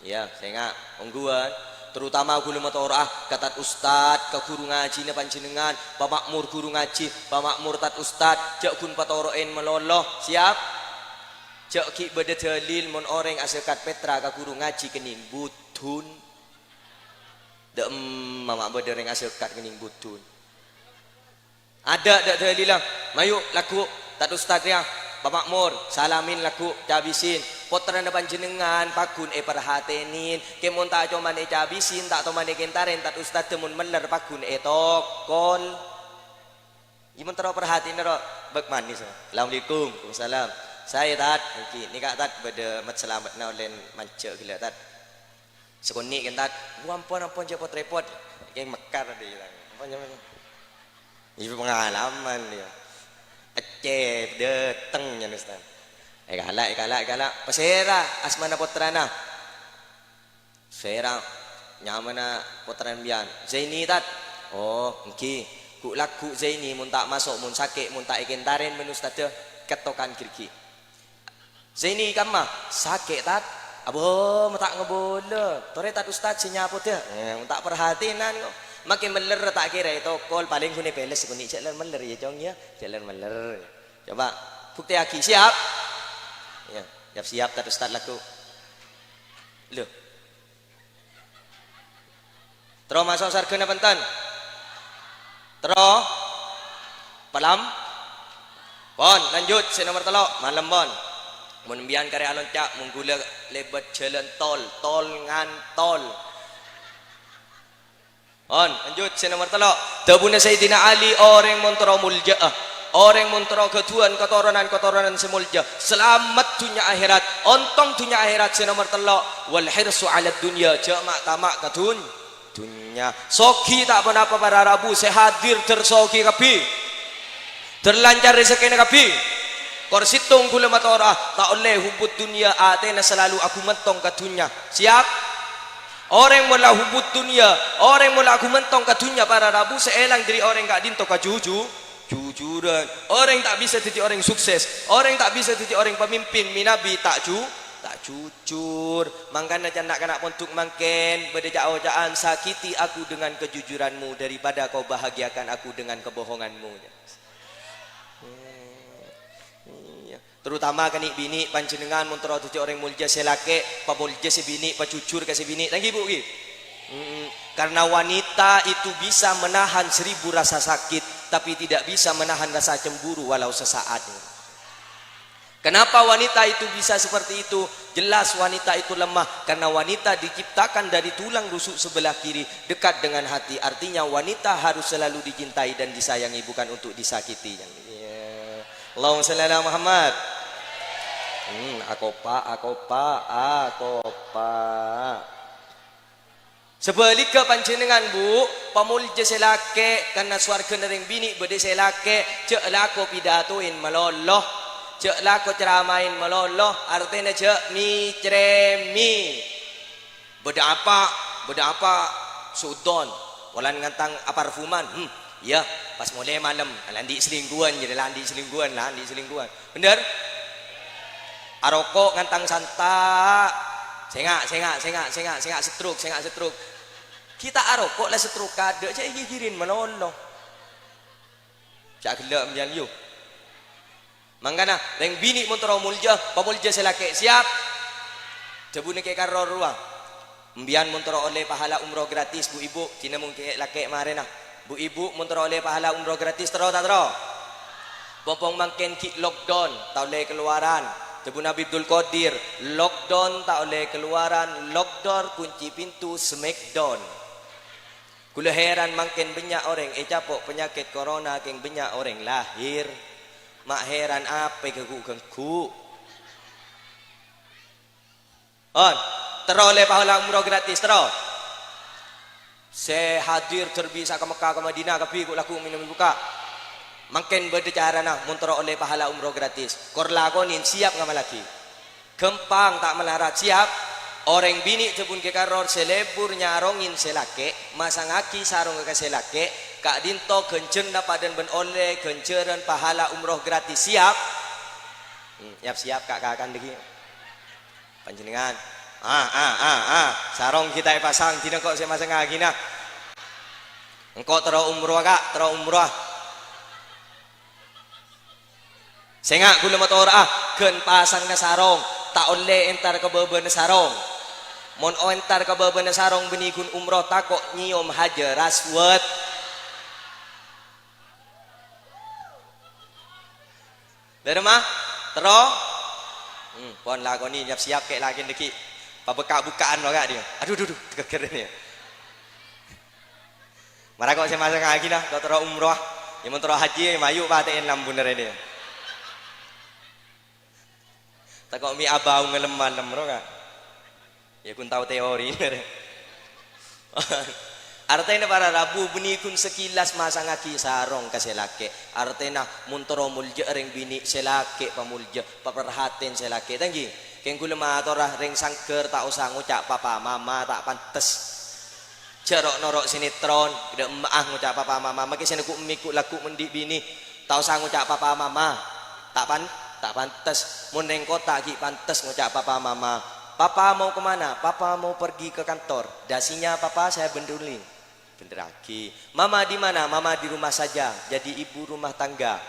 Iyâ, sènga', ongghuwân. Terutama ghulâ matoro'a ka tad ustad, ka ghuru ngajhina panjhennengngan, pama'mor ghuru ngajhi, pama'mor tad ustad, jhâ' ghun patoro'è malolo. Siap? Jhâ' ghi' bâdâ dalil mon orèng azakat petra ka ghuru ngajhi kennèng budun. Dâ' emma ma' bâdâ orèng azakat kennèng budun. Adâ', dâ' dalilla. Mayu, lagghu', Tad Ustad rèya. Pama'mor, salamin lagghu', cabisin. Pottrana panjhennengngan pagghun èparhatènin. Kè mon ta' coma ècabisin, ta' coma èkentarèn, Tad Ustad mon mèller pagghun ètokol. Iyâ, mon terro parhatèna, ro. Bâk manis, ro. Assalamualaikum. Waalaikumsalam. Saè, Tad. Èngghi, nèka, Tad, bâdâ mat-salameddhâ ollè manjhâ ghellâ', Tad. Sakonè', kèng, Tad. Wah, ampon, ampon, jhâ' pot-rèpot. Kèng mekkar, Tad, iyâ, Tad. Ampon, ampon. Iyâ, pangalaman, iyâ. Ècèp, dâteng, nyana, Ustad. Èkala', èkala', èkala'. Pasèra asmana pottrana? Sèra nyamana pottrana sampèyan? Zaini, Tad. Oh, èngghi. Ghu'-lagghu' Zaini mon ta' maso', mon sakè', mon ta' èkentarèn bân ustadhâ, kettokan gherghi'. Zaini kamma? Sakè', Tad. Abo, ma' ta' ngabâlâ. Torè, Tad, Ustad sè nyapodhâ. Eh, mon ta' parhatènan kok. Makè mèller ta' kèra ètokol, palèng ghun èpèles sakonè', jhâ' lèr-mèller, yâ, Cong, yâ. Jhâ' lèr-mèller. Coba, buktèyaghi, siap? Yâ, siap-siap, Tad Ustad, lagghu'. Lho. Terro maso' sarghâna bhunten? Terro? Palem? Pon, lanjut, sè nomer tello', malem, pon. Mon sampèyan karè alonca', mon ghulâ lèbât jhâlân tol, tol ngantol. Pon, lanjut, sè nomer tello'. Dhâbuna Sayyidina Ali, orèng mon terro moljâ'â, orèng mon terro ghâdhuwân katoronan-katoronan sè moljâ, salamet dhunnya akhèrat, ontong dhunnya akhèrat. Sè nomer tello', wal hirsu 'alad dunya, jhâ' ma'-tama' ka dhun-, dhunnya. Soghi ta' ponapa para rabu sè hadir, dhâr soghi kabbhi. Dhâr lancar rejhekkèna kabbhi. Kor sèttong ghulâ mator, ah, ta' ollè hubbud dunya, atèna salalu aghumantong ka dhunnya. Siap? Orèng mon la hubbud dunya, orèng mon la aghumantong ka dhunnya, para rabu sè èlang dhâri orèng ka'dinto kajuju-, jujurân. Orèng ta' bisa dhâddhi orèng sukses, orèng ta' bisa dhâddhi orèng pamimpin, mènabi ta' ju-, ta' jujur. Mangkana can na'-kana' pondhuk mangkèn, bâdâ ca'-oca'an, "Sakiti aku dengan kejujuranmu daripada kau bahagiakan aku dengan kebohonganmu." Iyâ. Terutama kènè' binè', panjhennengngan mon terro dhâddhi orèng moljâ sè lakè', pamoljâ sè binè', pajujur ka sè binè'. Ta' èngghi, Bu', ghi? Mm-mm. Karena wanita itu bisa menahan seribu rasa sakit, tapi tidak bisa menahan rasa cemburu walau sesaat. Kenapa wanita itu bisa seperti itu? Jelas wanita itu lemah, karena wanita diciptakan dari tulang rusuk sebelah kiri, dekat dengan hati. Artinya wanita harus selalu dicintai dan disayangi, bukan untuk disakiti. Iyâ. Allahumma shalli ala Muhammad. Hmm, akopa', akopa', akopa'. Sabhâligghâ panjhennengngan, Bu', pamoljâ sè lakè', karna sowarghâna rèng binè' bâdâ sè lakè', jhâ' lako pidatoèn malolo, jhâ' lako ceramaèn malolo, artèna jhâ' mè'-crèmè'. Bâdâ apa', bâdâ apa', su'udzon, polana ngantang aparfuman. Hmm, iyâ, pas molè malem, la andi' selingkuhan, jârèya la andi' selingkuhan, la andi' selingkuhan. Bhender? Aroko' ngantang santa'. Sènga', sènga', sènga', sènga', sènga' setruk, sènga' setruk. Ghi' ta' aroko' la setruk kaadâ', jhâ' èghighirèn malolo. Jhâ' ghellâ' sampèyan, yu. Mangkana, rèng binè' mon terro moljâ, pamoljâ sè lakè', siap? Dhâbuna Kè Karro rowa. Sampèyan mon terro ollè pahala umroh gratis, bu-ibu, dinah mon kè-, lakè' marèna. Bu-ibu, mon terro ollè pahala umroh gratis, terro ta' terro? Pompong mangkèn ghi' lockdown, ta' ollè kalowaran. Dhâbuna Habib Abdul Qadir, lockdown, ta' ollè kalowaran, lockdown, kunci pintu, smackdown. Ghulâ hèran mangkèn bânnya' orèng ècapo' panyakèt corona kèng bânnya' orèng lahèr. Ma' hèran apa ghu-ghânggu? On, terro ollè pahala umroh gratis, terro. Sè hadir dhâr bisa ka Mekkah, ka Madinah, kabbhi ghu-lagghu' mènta èbuka. Mangkèn bâdâ carana mon terro ollè pahala umroh gratis. Kor lakonè, siap ngamallaghi. Ghâmpang ta' malarat, siap? Orèng binè' dhâbuna Kè Karro sè lebur nyarongè sè lakè', masangngaghi sarongnga ka sè lakè', ka'dinto ghânjhârânna padâna bân ollè ghânjhârân pahala umroh gratis, siap? Hmm, yap-siyap ka'-kaka'an dhâggi'. Panjhennengngan. Ah, ah, ah, ah, sarong ghi' ta' èpasang, dinah engko' sè masangngaghina. Engko' terro umroh, Ka', terro umroh. Sènga' ghulâ matora'a, ghân pasangnga sarong, ta' ollè entar ka bâbâna sarong. Mon entar ka bâbâna sarong bânnè ghun umroh tako' nyèyom Hajar Aswad. Dhâremma? Terro? Hmm, pon lakonè, nyap-siyap kè' lakèna dhâggi'. Pabukka'-bukka'an lo, Ka', dhiyâ. Adhu, adhu, adhu, tegghâr rèya. Mara ko' sè masengngaghi, la, ko' terro umroh. Yâ, mon terro hajji, mayu' patè'è lambuna rèya. Tako' mè' abâ' ngalem-malem, ro, Ka'. Yâ, ghun tao teori. Artèna para rabu, bânnè ghun sakilas masangngaghi sarong ka sè lakè'. Artèna, mon terro molja rèng binè', sè lakè' pamolja, paparhatèn sè lakè'. Ta' ènggi, kèng ghulâ matora rèng sangghâr ta' osa ngoca' papa mama, ta' pantes. Jhâ' ro'-noro' sinetron, ghâdhâ emma'a ngoca' papa mama, makè sè neggu' mèggu' lagghu' mon dhi' binè', ta' osa ngoca' papa mama. Ta' pan-, ta' pantes. Mon rèng kottha ghi' pantes ngoca' papa mama. "Papa mau ke mana?" "Papa mau pergi ke kantor." "Dasinya papa saya benerin." Benerraghi. "Mama di mana?" "Mama di rumah saja, jadi ibu rumah tangga."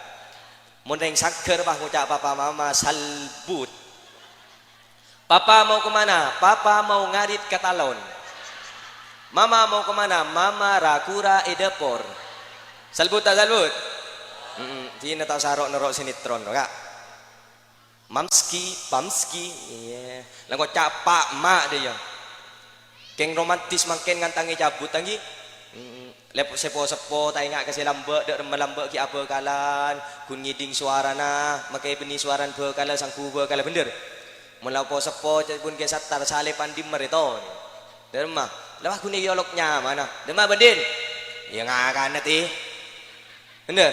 Mon rèng sangghâr, pas ngoca' papa mama, salbut. "Papa mau ke mana?" "Papa mau ngarit ke talon." "Mama mau ke mana?" "Mama ra-kura è dâpor." Salbut ta' salbut? Mm-mm. Dinah tao saro noro' sinetron, Ka'. Mamski, pamski, iyâ. Lengko capa' ma' dâ' iyâ. Kèng romantis mangkèn ngantangè cabut, ta' ènggi? Mm-mm. Lep-, sepo-seppo ta' enga' ka sè lambâ', dâ' remma lambâ' ghi' abhâkalan, ghun ngèdhing sowarana, makè bânnè sowarana bhâkalla, sangghu bhâkalla, bhender? Mon la po-seppo, ca'èpon Kè Sattar, salèpan dimma rèto. Dâ' remma, la ghun èyolok nyamana. Dâ' remma, bândhin? Yâ, ngakana, tè. Bhender?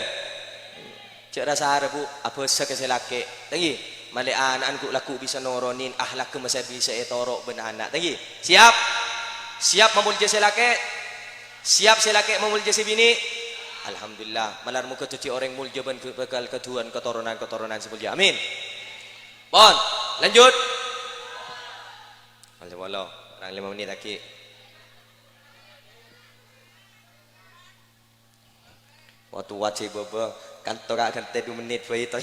Jhâ' ra-sara, Bu, abhâsa ka sè lakè'. Ta' ènggi, malè ana'na ghu'-lagghu' bisa noronè, akhlakka masa bisa ètoro' bân ana'. Ta' ènggi? Siap? Siap mamolja sè lakè'? Siap sè lakè' mamolja sè binè'? Alhamdulillah, malar moghâ dhâddhi orèng molja bân bhâkal kadhuwân katoronan-katoronan sè molja. Amin. Pon, lanjut. Masya Allah, kurang lima menit lagi. Wah, towa jhâ' bâbâ, kanto ka' ghântè du mennit bhâi to.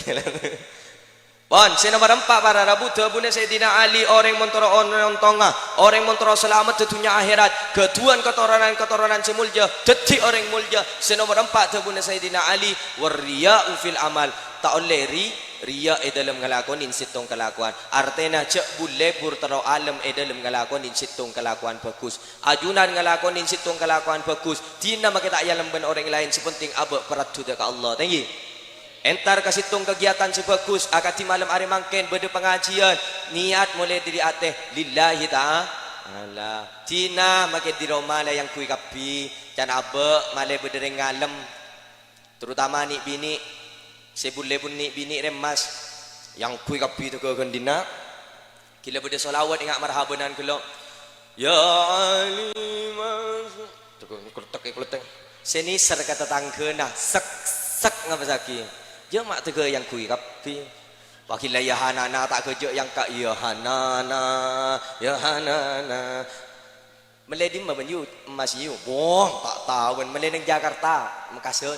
Pon, sè nomer empa', para rabu, dhâbuna Sayyidina Ali, orèng mon terro on-, ontongnga, orèng mon terro salamet è dhunnya akhèrat, ghâdhuwân katoronan-katoronan sè molja, dhâddhi orèng molja. Sè nomer empa', dhâbuna Sayyidina Ali, "Warriya'u fil amal." Ta' ollè ri-, riya è dâlem ngalakonè sèttong kalakowan. Artèna jhâ' bur-lebur terro alem è dâlem ngalakonè sèttong kalakowan bhâghus. Ajunan ngalakonè sèttong kalakowan bhâghus, dinah makè ta' èalem bân orèng laèn, sè penting abâ' paraddhuddhâ ka Allah. Ta' ènggi? Entar ka sèttong kagiatan sè bhâghus, akadhi malem arè mangkèn bâdâ pangajiyân, niyat molaè dâri atè, lillahi ta'ala. Dinah makè dâri roma la èangghuy kabbhi, can abâ' malè bâdâ rèng ngalem. Terutama nè'-binè', sè bur-lebur nè'-binè' rèmmas, èangghuy kabbhi tèghâghân dinna'. Ghilâ bâdâ sholawat enga' marhabanan ghellâ'. Ya Ali mas-, tèghâghân kletek-kletek. Sè nèser ka tatangghâna, sek-sek ngabâssaghi. Jhâ' ma' tèghâ èangghuy kabbhi. Wah ghilâ ya Hanana ta' ghâjâ' èangka', ya Hanana, ya Hanana. Mellè dimma bân yu, emmas yu? Wah, ta' taowan. Mellè neng Jakarta, Mekasan.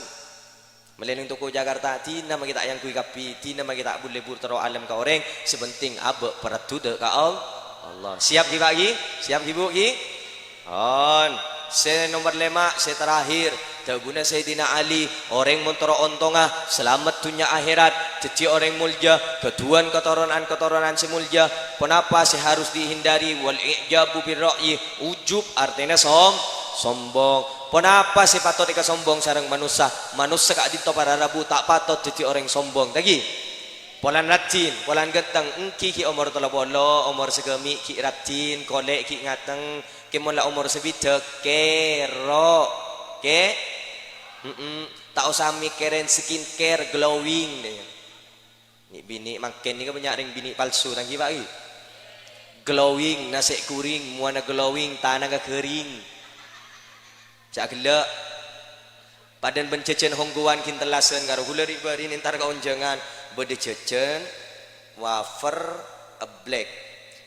Mellè neng toko Jakarta, dinah makè ta' èangghuy kabbhi, dinah makè ta' bur-lebur terro alem ka orèng, sè penting abâ' paraddhuddhâ ka Al-, Allah. Siap ghi, Pak, ghi? Siap ghi, Bu, ghi? On. Sè nomer lèma', sè terakhir, dhâbuna Sayyidina Ali, orèng mon terro ontongnga, salamet dhunnya akhèrat, dhâddhi orèng molja, ghâdhuwân katoronan-katoronan sè molja. Ponapa sè harus dihindari? Wal i'jabu bir ra'yi, ujub, artèna som-, sombong. Ponapa sè patot èkasombong sareng manossa? Manossa ka'dinto para rabu ta' patot dhâddhi orèng sombong. Ta' ènggi? Polana raddhin, polana ghânteng, ènggi ghi' omor tello polo, omor sagâmè' ghi' raddhin, kolè' ghi' ngatèng, kèng mon la omor sabidhâk, kèro', kè-, mm-mm, ta' osa mèkkèrè skincare, glowing, dâ. Nè'-binè' mangkèn nèka bânnya' rèng binè' palsu, ta' ènggi, Pak, ghi? Glowing, nasè' ghuring, mowana glowing, tanangnga ghâring. Jhâ' ghellâ'. Padâna bân jhâjhân Hongguan ghi' tellasan karo ghulâ ri'-bâri'na entar ka onjhângan. Bâdâ jhâjhân, wafer, eblek.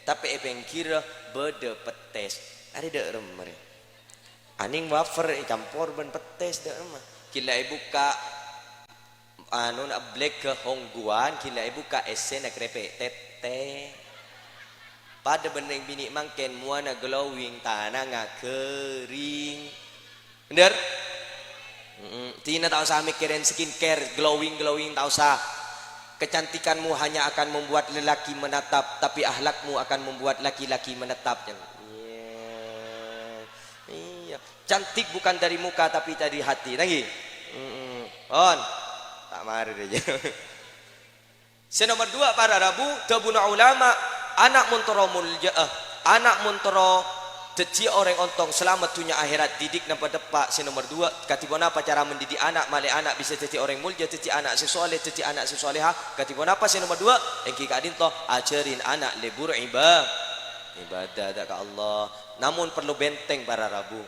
Tapè è pèngghirra bâdâ pettès. Arè dâ' remma rè. Anèng wafer ècampor bân pettès dâ' remma. Ghi' la èbukka', anona, eblek ghâ Hongguan, ghi' la èbukka' èssèna krèpè' tèttè. Padâ bân rèng binè' mangkèn mowana glowing, tanangnga ghâring. Bhender? Mm-mm. Dinah ta' osa mèkkèrè skincare, glowing-glowing ta' osa. Kecantikanmu hanya akan membuat lelaki menatap, tapi akhlakmu akan membuat laki-laki menetap. Iya. Iya. Cantik bukan dari muka, tapi dari hati. Lagi. Mm-mm. On. Tak marah dia. Sè nomer dua, para rabu, dhâbuna ulama, ana' mon terro moljâ'â, ana' mon terro dhâddhiyâ orèng ontong, salamet dhunnya akhèrat, didik napa deppa'. Sè nomer dua, kadhi ponapa cara mendidik ana', malè ana' bisa dhâddhi orèng moljâ, dhâddhi ana' sè soleh, dhâddhi ana' sè soleha. Kadhi ponapa sè nomer dua? Èngghi ka'dinto, ajhârin ana' lebur iba-, ibadah dâ' ka Allah. Namon parlo benteng, para rabu.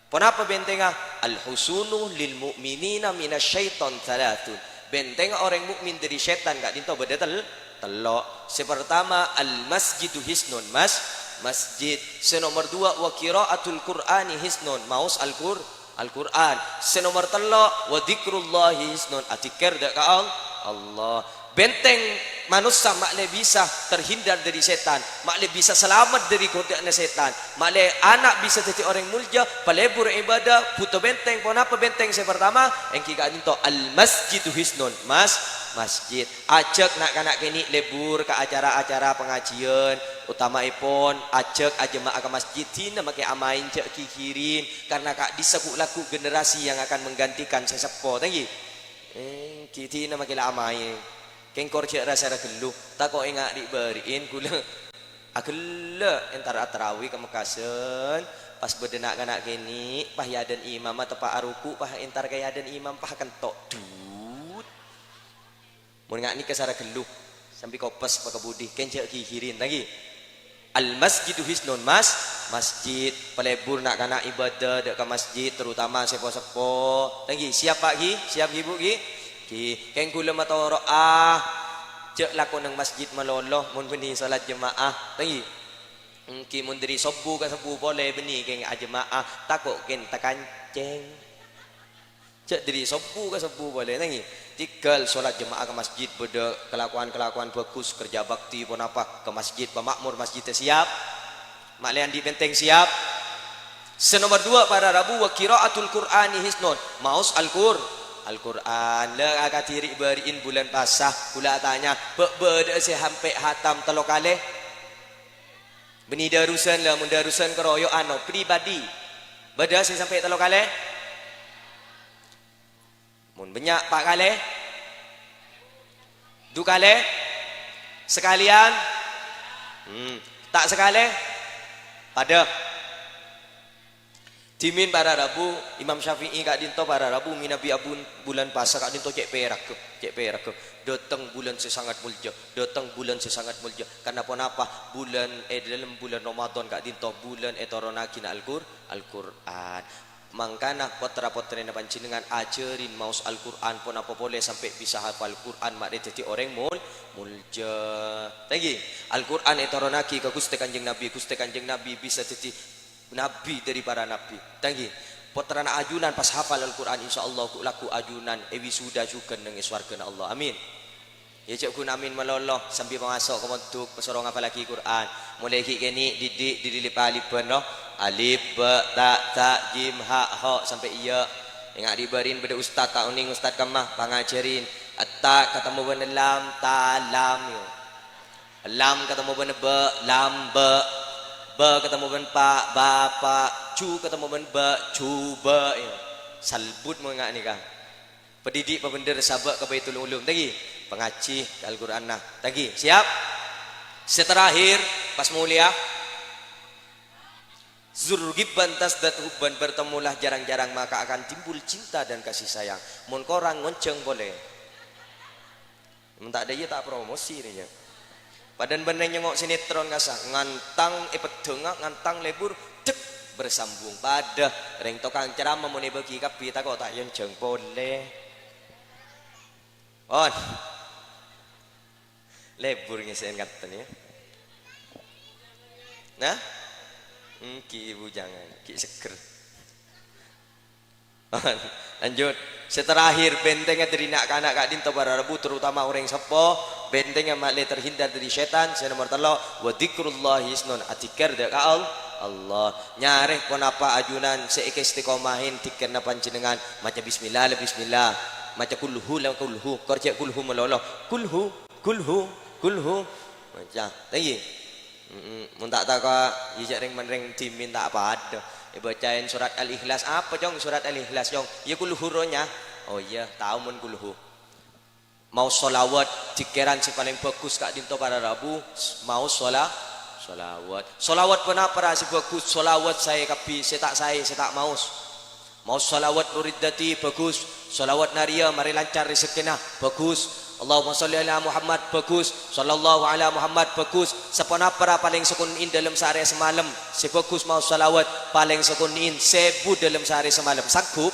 Ponapa bentengnga? "Al-husunu lil mu'minina minasyaiton tsalatsatun." Bentengnga orèng mukmin dhâri sètan ka'dinto bâdâ tel-, tello'. Sè partama, "Al-masjidu hisnun", mas-, masjid. Sè nomer dua, "Wa qira'atul Qur'ani hisnun", maos Al-Qur-, Al-Qur'an. Sè nomer tello', "Wa dzikrullahi hisnun", adzikir dâ' ka Al-, Allah. Benteng manossa ma'lè bisa terhindar dhâri sètan, ma'lè bisa salamet dhâri godâ'ânna sètan, ma'lè ana' bisa dhâddhi orèng moljâ, palebur ibadah, bhuto benteng. Ponapa benteng sè partama? Èngghi ka'dinto, "Al-masjidu hisnun", mas-, masjid. Ajhâk na'-kana' kènè' lebur ka acara-acara pangajiyân, otama'èpon ajhâk ajema'a ka masjid, dinah makè amaèn jhâ' ghighiri, karna ka'dissa' ghu'-lagghu' generasi yang akan menggantikan sè seppo. Thank you. Èngghi dinah makè la amaèn. Kèng kor jhâ' ra-sara ghâllu, tako' ènga' ri'-bâri'in ghulâ. Aghellâ' entar atarawi ka Mekkasân, pas bâdâ na'-kana' kènè', pas èadân imamma teppa' aruku', pas entar ka èadân imam, pas kento', dut. Mon nga' nèka sara ghâllu, sambi kopes bâ ka budi, kèng jhâ' ghighiri, lagi. Al-masjidu hisnun, mas-, masjid. Palebur na'-kana' ibadah dâ' ka masjid, terutama seppo-seppo. Thank you. Siap, Pak, ghi? Siap, ghi, Bu, ghi? Ghi. Kèng ghulâ matoro'a. Jhâ' lako neng masjid malolo, mon bânnè salat jema'ah. Thank you. Èngghi mon dhâri sobbhu ka sobbhu polè bânnè kèng ajema'ah, tako' kèng takancèng. Jhâ' dhâri sobbhu ka sobbhu polè, nangèng. Tèghâl sholat jemaah ka masjid, bâdâ kalakowan-kalakowan bhâghus, kerja bakti ponapa ka masjid, pama'mor masjidda siap. Ma'lè andi' benteng siap. Sè nomer dua, para rabu, wa qira'atul Qur'ani hisnun. Maos Al-Qur-, Al-Qur'an. La akadhi ri'-bâri'in bulân pasa, ghulâ atanya, bâ' bâdâ'â sè sampè' hatam tello kalè? Bânnè darusan, la, mon darusan karoyo'an, no, pribadi. Bâdâ sè sampè' tello kalè? Mon bânnya', pa' kalè? Du kalè? Sakalèyan? Hmm, ta' sakalè? Padâ. Dhimèn para rabu, Imam Syafi'i ka'dinto para rabu mènabi abun-, bulân pasa ka'dinto cè' pèragghâ, cè' pèragghâ. Dâteng bulân sè sangat molja, dâteng bulân sè sangat molja. Karna ponapa? Bulân, è dâlem bulân Ramadan ka'dinto bulân ètoronnaghina Al-Qur-, Al-Qur'an. Mangkana pottra-pottrèna panjhennengngan ajhârin maos Al-Qur'an, ponapa polè sampè' bisa hafal Qur'an, ma'lè dhâddhi orèng mol-, molja. Thank you. Al-Qur'an ètoronnaghi ka Ghustè Kanjeng Nabi, Ghustè Kanjeng Nabi bisa dhâddhi nabi dhâri para nabi. Thank you. Pottrana ajunan pas hafal Al-Qur'an, insyaallah ghu'-lagghu' ajunan èwisuda jhughân neng è sowarghâna Allah. Amin. Iyâ, jhâ' ghun amin malolo, sambi pamaso' ka pondhuk, pasoro ngafallaghi Qur'an. Molaè ghi' kènè' didik dhâri lip-alipan, no? Alif, ba, ta, tha, jim, ha, kha, sampè' iyâ. Ènga' ri'-bâri'in bâdâ ustad, ta' onèng ustad kemma, pangajhârin. Ta katemmo bân lam, talam, iyâ. Lam katemmo bân ba, lambâ'. Ba katemmo bân pa, bapa'. Ju katemmo bân ba, jubâ', iyâ. Salbut mon nga' nèka. Padidik pabhendher sabâ' ka Baitul Ulum. Thank you. Pangajhi Al-Qur'anna. Thank you. Siap? Sè terakhir, pas molèya. Zur ghibban tazdad hubban, bertemulah jarang-jarang maka akan timbul cinta dan kasih sayang. Mon korang ngonjhâng polè. Mon ta' dâ' iyâ ta' promosi rèya. Padâna bânnè nyèngo' sinetron kasa, ngantang è peddhângnga, ngantang lebur, dek, bersambung. Padâ rèng tokang ceramah mon èbâgi kabbhi tako' ta' èonjhâng polè. On. Lebur ngèsè'è kanten, yâ. Nah? Èngghi, Bu, jangan. Ghi' seger. Lanjut. Sè terakhir, bentengngè dhâri na'-kana' ka'dinto para rabu, terutama orèng seppo, bentengngè ma'lè terhindar dhâri sètan. Sè nomer tello', wa dzikrullahi hisnun, adzikir dâ' ka Al-, Allah. Nyarè ponapa ajunan sè èkaistiqomahin dzikirna panjhennengngan, maca bismillah, la bismillah. Maca kulhu la kulhu, kor jhâ' kulhu malolo. Kulhu, kulhu, kulhu. Maca. Lagi. Mm-mm. Mon ta' tako', iyâ jhâ' rèng-manrèng dhimèn ta' padâ. Èbâcaè surat Al-Ikhlas. Apa, Cong, surat Al-Ikhlas, Cong? Iyâ kulhu roh nya. Oh iyâ, tao mon kulhu. Maos shalawat, dhikèran sè palèng bhâghus ka'dinto para rabu, maos shala-, shalawat. Shalawat ponapa ra sè bhâghus? Shalawat saè kabbhi, sè ta' saè, sè ta' maos. Maos shalawat Nuriddati, bhâghus. Shalawat Nariyah, marè lancar rejekkèna, bhâghus. Allahumma shalli ala Muhammad, bhâghus. Shallallahu ala Muhammad, bhâghus. Saponapa ra palèng sakonè'èn dâlem saarè samalem, sè bhâghus maos shalawat, palèng sakonè'èn sèbu dâlem saarè samalem. Sanggup?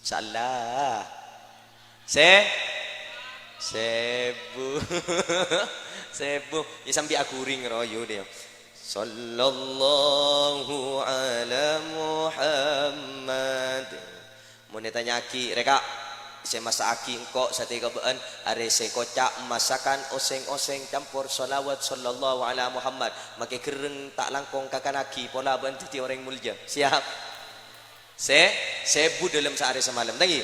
Salah. Sè-, sèbu. Sèbu. Iyâ sambi aghuring roh, yu, deh. Sallallahu ala Muhammad. Mon ètanya'aghi, "Rè, Ka', sè massa'aghi engko' satèya ka bâ'ân, arè sè koca' masakan osèng-osèng campor shalawat sallallahu ala Muhammad, makè gherreng ta' langkong kakannaghi pola bâ'ân dhâddhi orèng molja." Siap? Sè-, sèbu dâlem saarè samalem. Tangghi.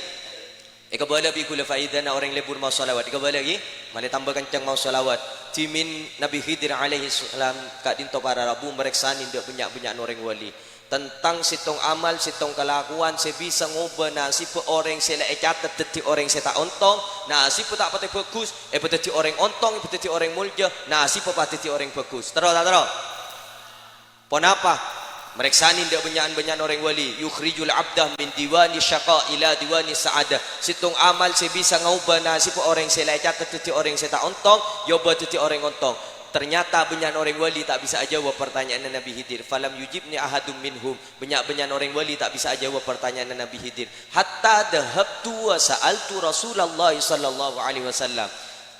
Èkabâlâ bi' ghulâ faèdana orèng lebur maos shalawat. Èkabâlâ ghi? Malè tamba kenceng maos shalawat. Dhimèn Nabbhi Khidir alaihissalam ka'dinto para rabu marèksanè dâ' bânnya'-bânnya'na orèng wali. Tentang sèttong amal, sèttong kalakowan sè bisa ngobâ nasibbhâ orèng sè la ècatet dhâddhi orèng sè ta' ontong, nasibbhâ ta' patè bhâghus, èpadhâddhi orèng ontong, èpadhâddhi orèng molja, nasibbhâ padhâddhi orèng bhâghus. Terro ta' terro? Ponapa? Marèksanè dâ' bânnya'an-bânnya'an orèng wali, "Yukhrijul abda min diwani syaqa ila diwani sa'adah." Sèttong amal sè bisa ngaobâ nasibbhâ orèng sè la ècatet dhâddhi orèng sè ta' ontong, èobâ dhâddhi orèng ontong. Ternyata bânnya'an orèng wali ta' bisa ajâwâb partanya'anna Nabbhi Khidir. "Falam yujibni ahadum minhum." Bânnya'-bânnya'an orèng wali ta' bisa ajâwâb partanya'anna Nabbhi Khidir. "Hatta dhahabtu wa sa'altu Rasulullah sallallahu alaihi wasallam."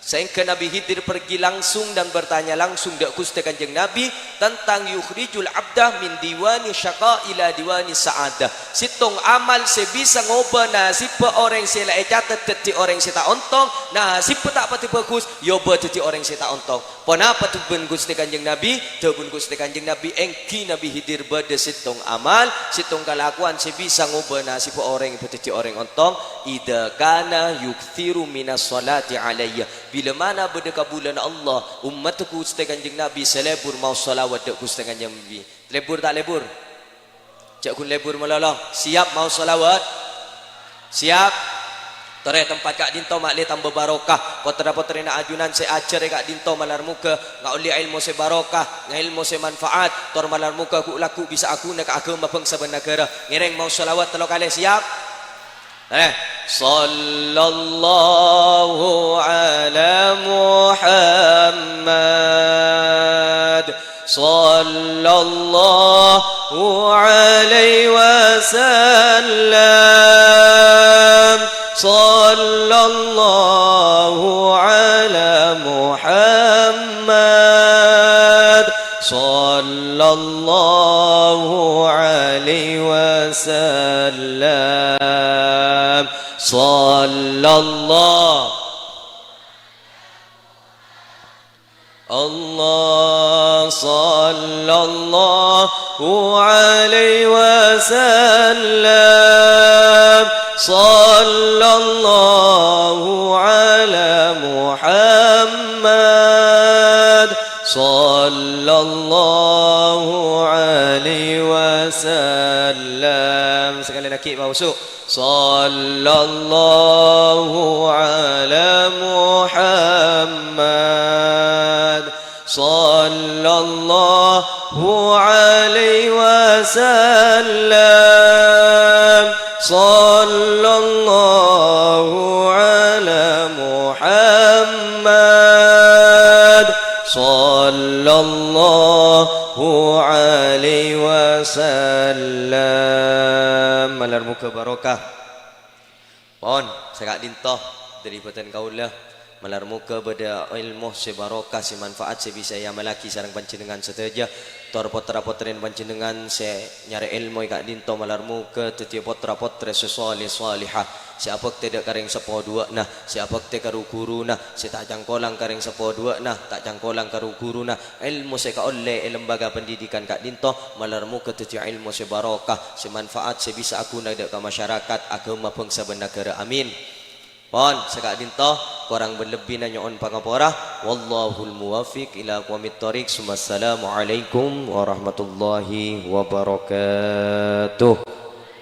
Saèngghâ Nabbhi Khidir pergi langsung dan bertanya langsung dâ' Ghustè Kanjeng Nabbhi tentang yukhrijul abda min diwani syaqa ila diwani sa'adah. Sèttong amal sè bisa ngobâ nasibbhâ orèng sè la ècatet dhâddhi orèng sè ta' ontong, nasibbhâ ta' patè bhâghus, èobâ dhâddhi orèng sè ta' ontong. Ponapa dhâbuna Ghustè Kanjeng Nabbhi? Dhâbuna Ghustè Kanjeng Nabbhi, èngghi Nabbhi Khidir bâdâ sèttong amal, sèttong kalakowan sè bisa ngobâ nasibbhâ orèng èpadhâddhi orèng ontong, "Idza kana yuktsiru minas shalati alayya." Bilâ mana bâdâ kabulâna Allah, ommaddhâ Ghustè Kanjeng Nabbhi sè lebur maos shalawat dâ' Ghustè Kanjeng Nabbhi. Lebur ta' lebur? Jhâ' ghun lebur malolo. Siap maos shalawat? Siap? Torè tempat ka'dinto ma'lè tamba barokah. Pottra-pottrèna ajunan sè ajhâr è ka'dinto malar moghâ ngaollè èlmo sè barokah, èlmo sè manfaat. Tor malar moghâ ghu'-lagghu' bisa aghuna ka aghâma bhângsa bân naghârâ. Ngèrèng maos shalawat tello kalè, siap? Eh, sallallahu ala Muhammad. Sallallahu alaihi wasallam. Sallallahu ala Muhammad. Sallallahu alaihi wasallam. Sallallahu Allah, sallallahu alaihi wasallam. Sallallahu ala Muhammad. Sallallahu alaihi wasallam. Sekali lagi, Pak Usu. Sallallahu ala Muhammad. Sallallahu alaihi wasallam. Sallallahu ala Muhammad. Sallallahu alaihi wasallam. Malar moghâ barokah. Pon, sè ka'dinto, dhâri bhâdhân kaulâ, Malar moghâ bâdâ èlmo sè barokah, sè manfaat, sè bisa èamallaghi sareng panjhennengngan sadhâjâ. Tor potra-potrèna panjhennengngan sè nyarè èlmo è ka'dinto malar moghâ dhâddhiyâ potra-potrè sè shalèh shalèhah, sè abhâktè dâ' ka rèng seppo duwâ'na, sè abhâktè ka ru-ghuruna, sè ta' cangkolang ka rèng seppo duwâ'na, ta' cangkolang ka ru-ghuruna. Èlmo sè èkaollè è lembaga pendidikan ka'dinto malar moghâ dhâddhiyâ èlmo sè barokah, sè manfaat, sè bisa aghuna dâ' ka masyarakat, aghâma, bhângsa bân naghârâ. Amin. Pon, saka'dinto, korang bân lebbina nyo'on pangapora. Wallahul muwaffiq ila aqwamit thoriq. Summassalamualaikum warahmatullahi wabarakatuh.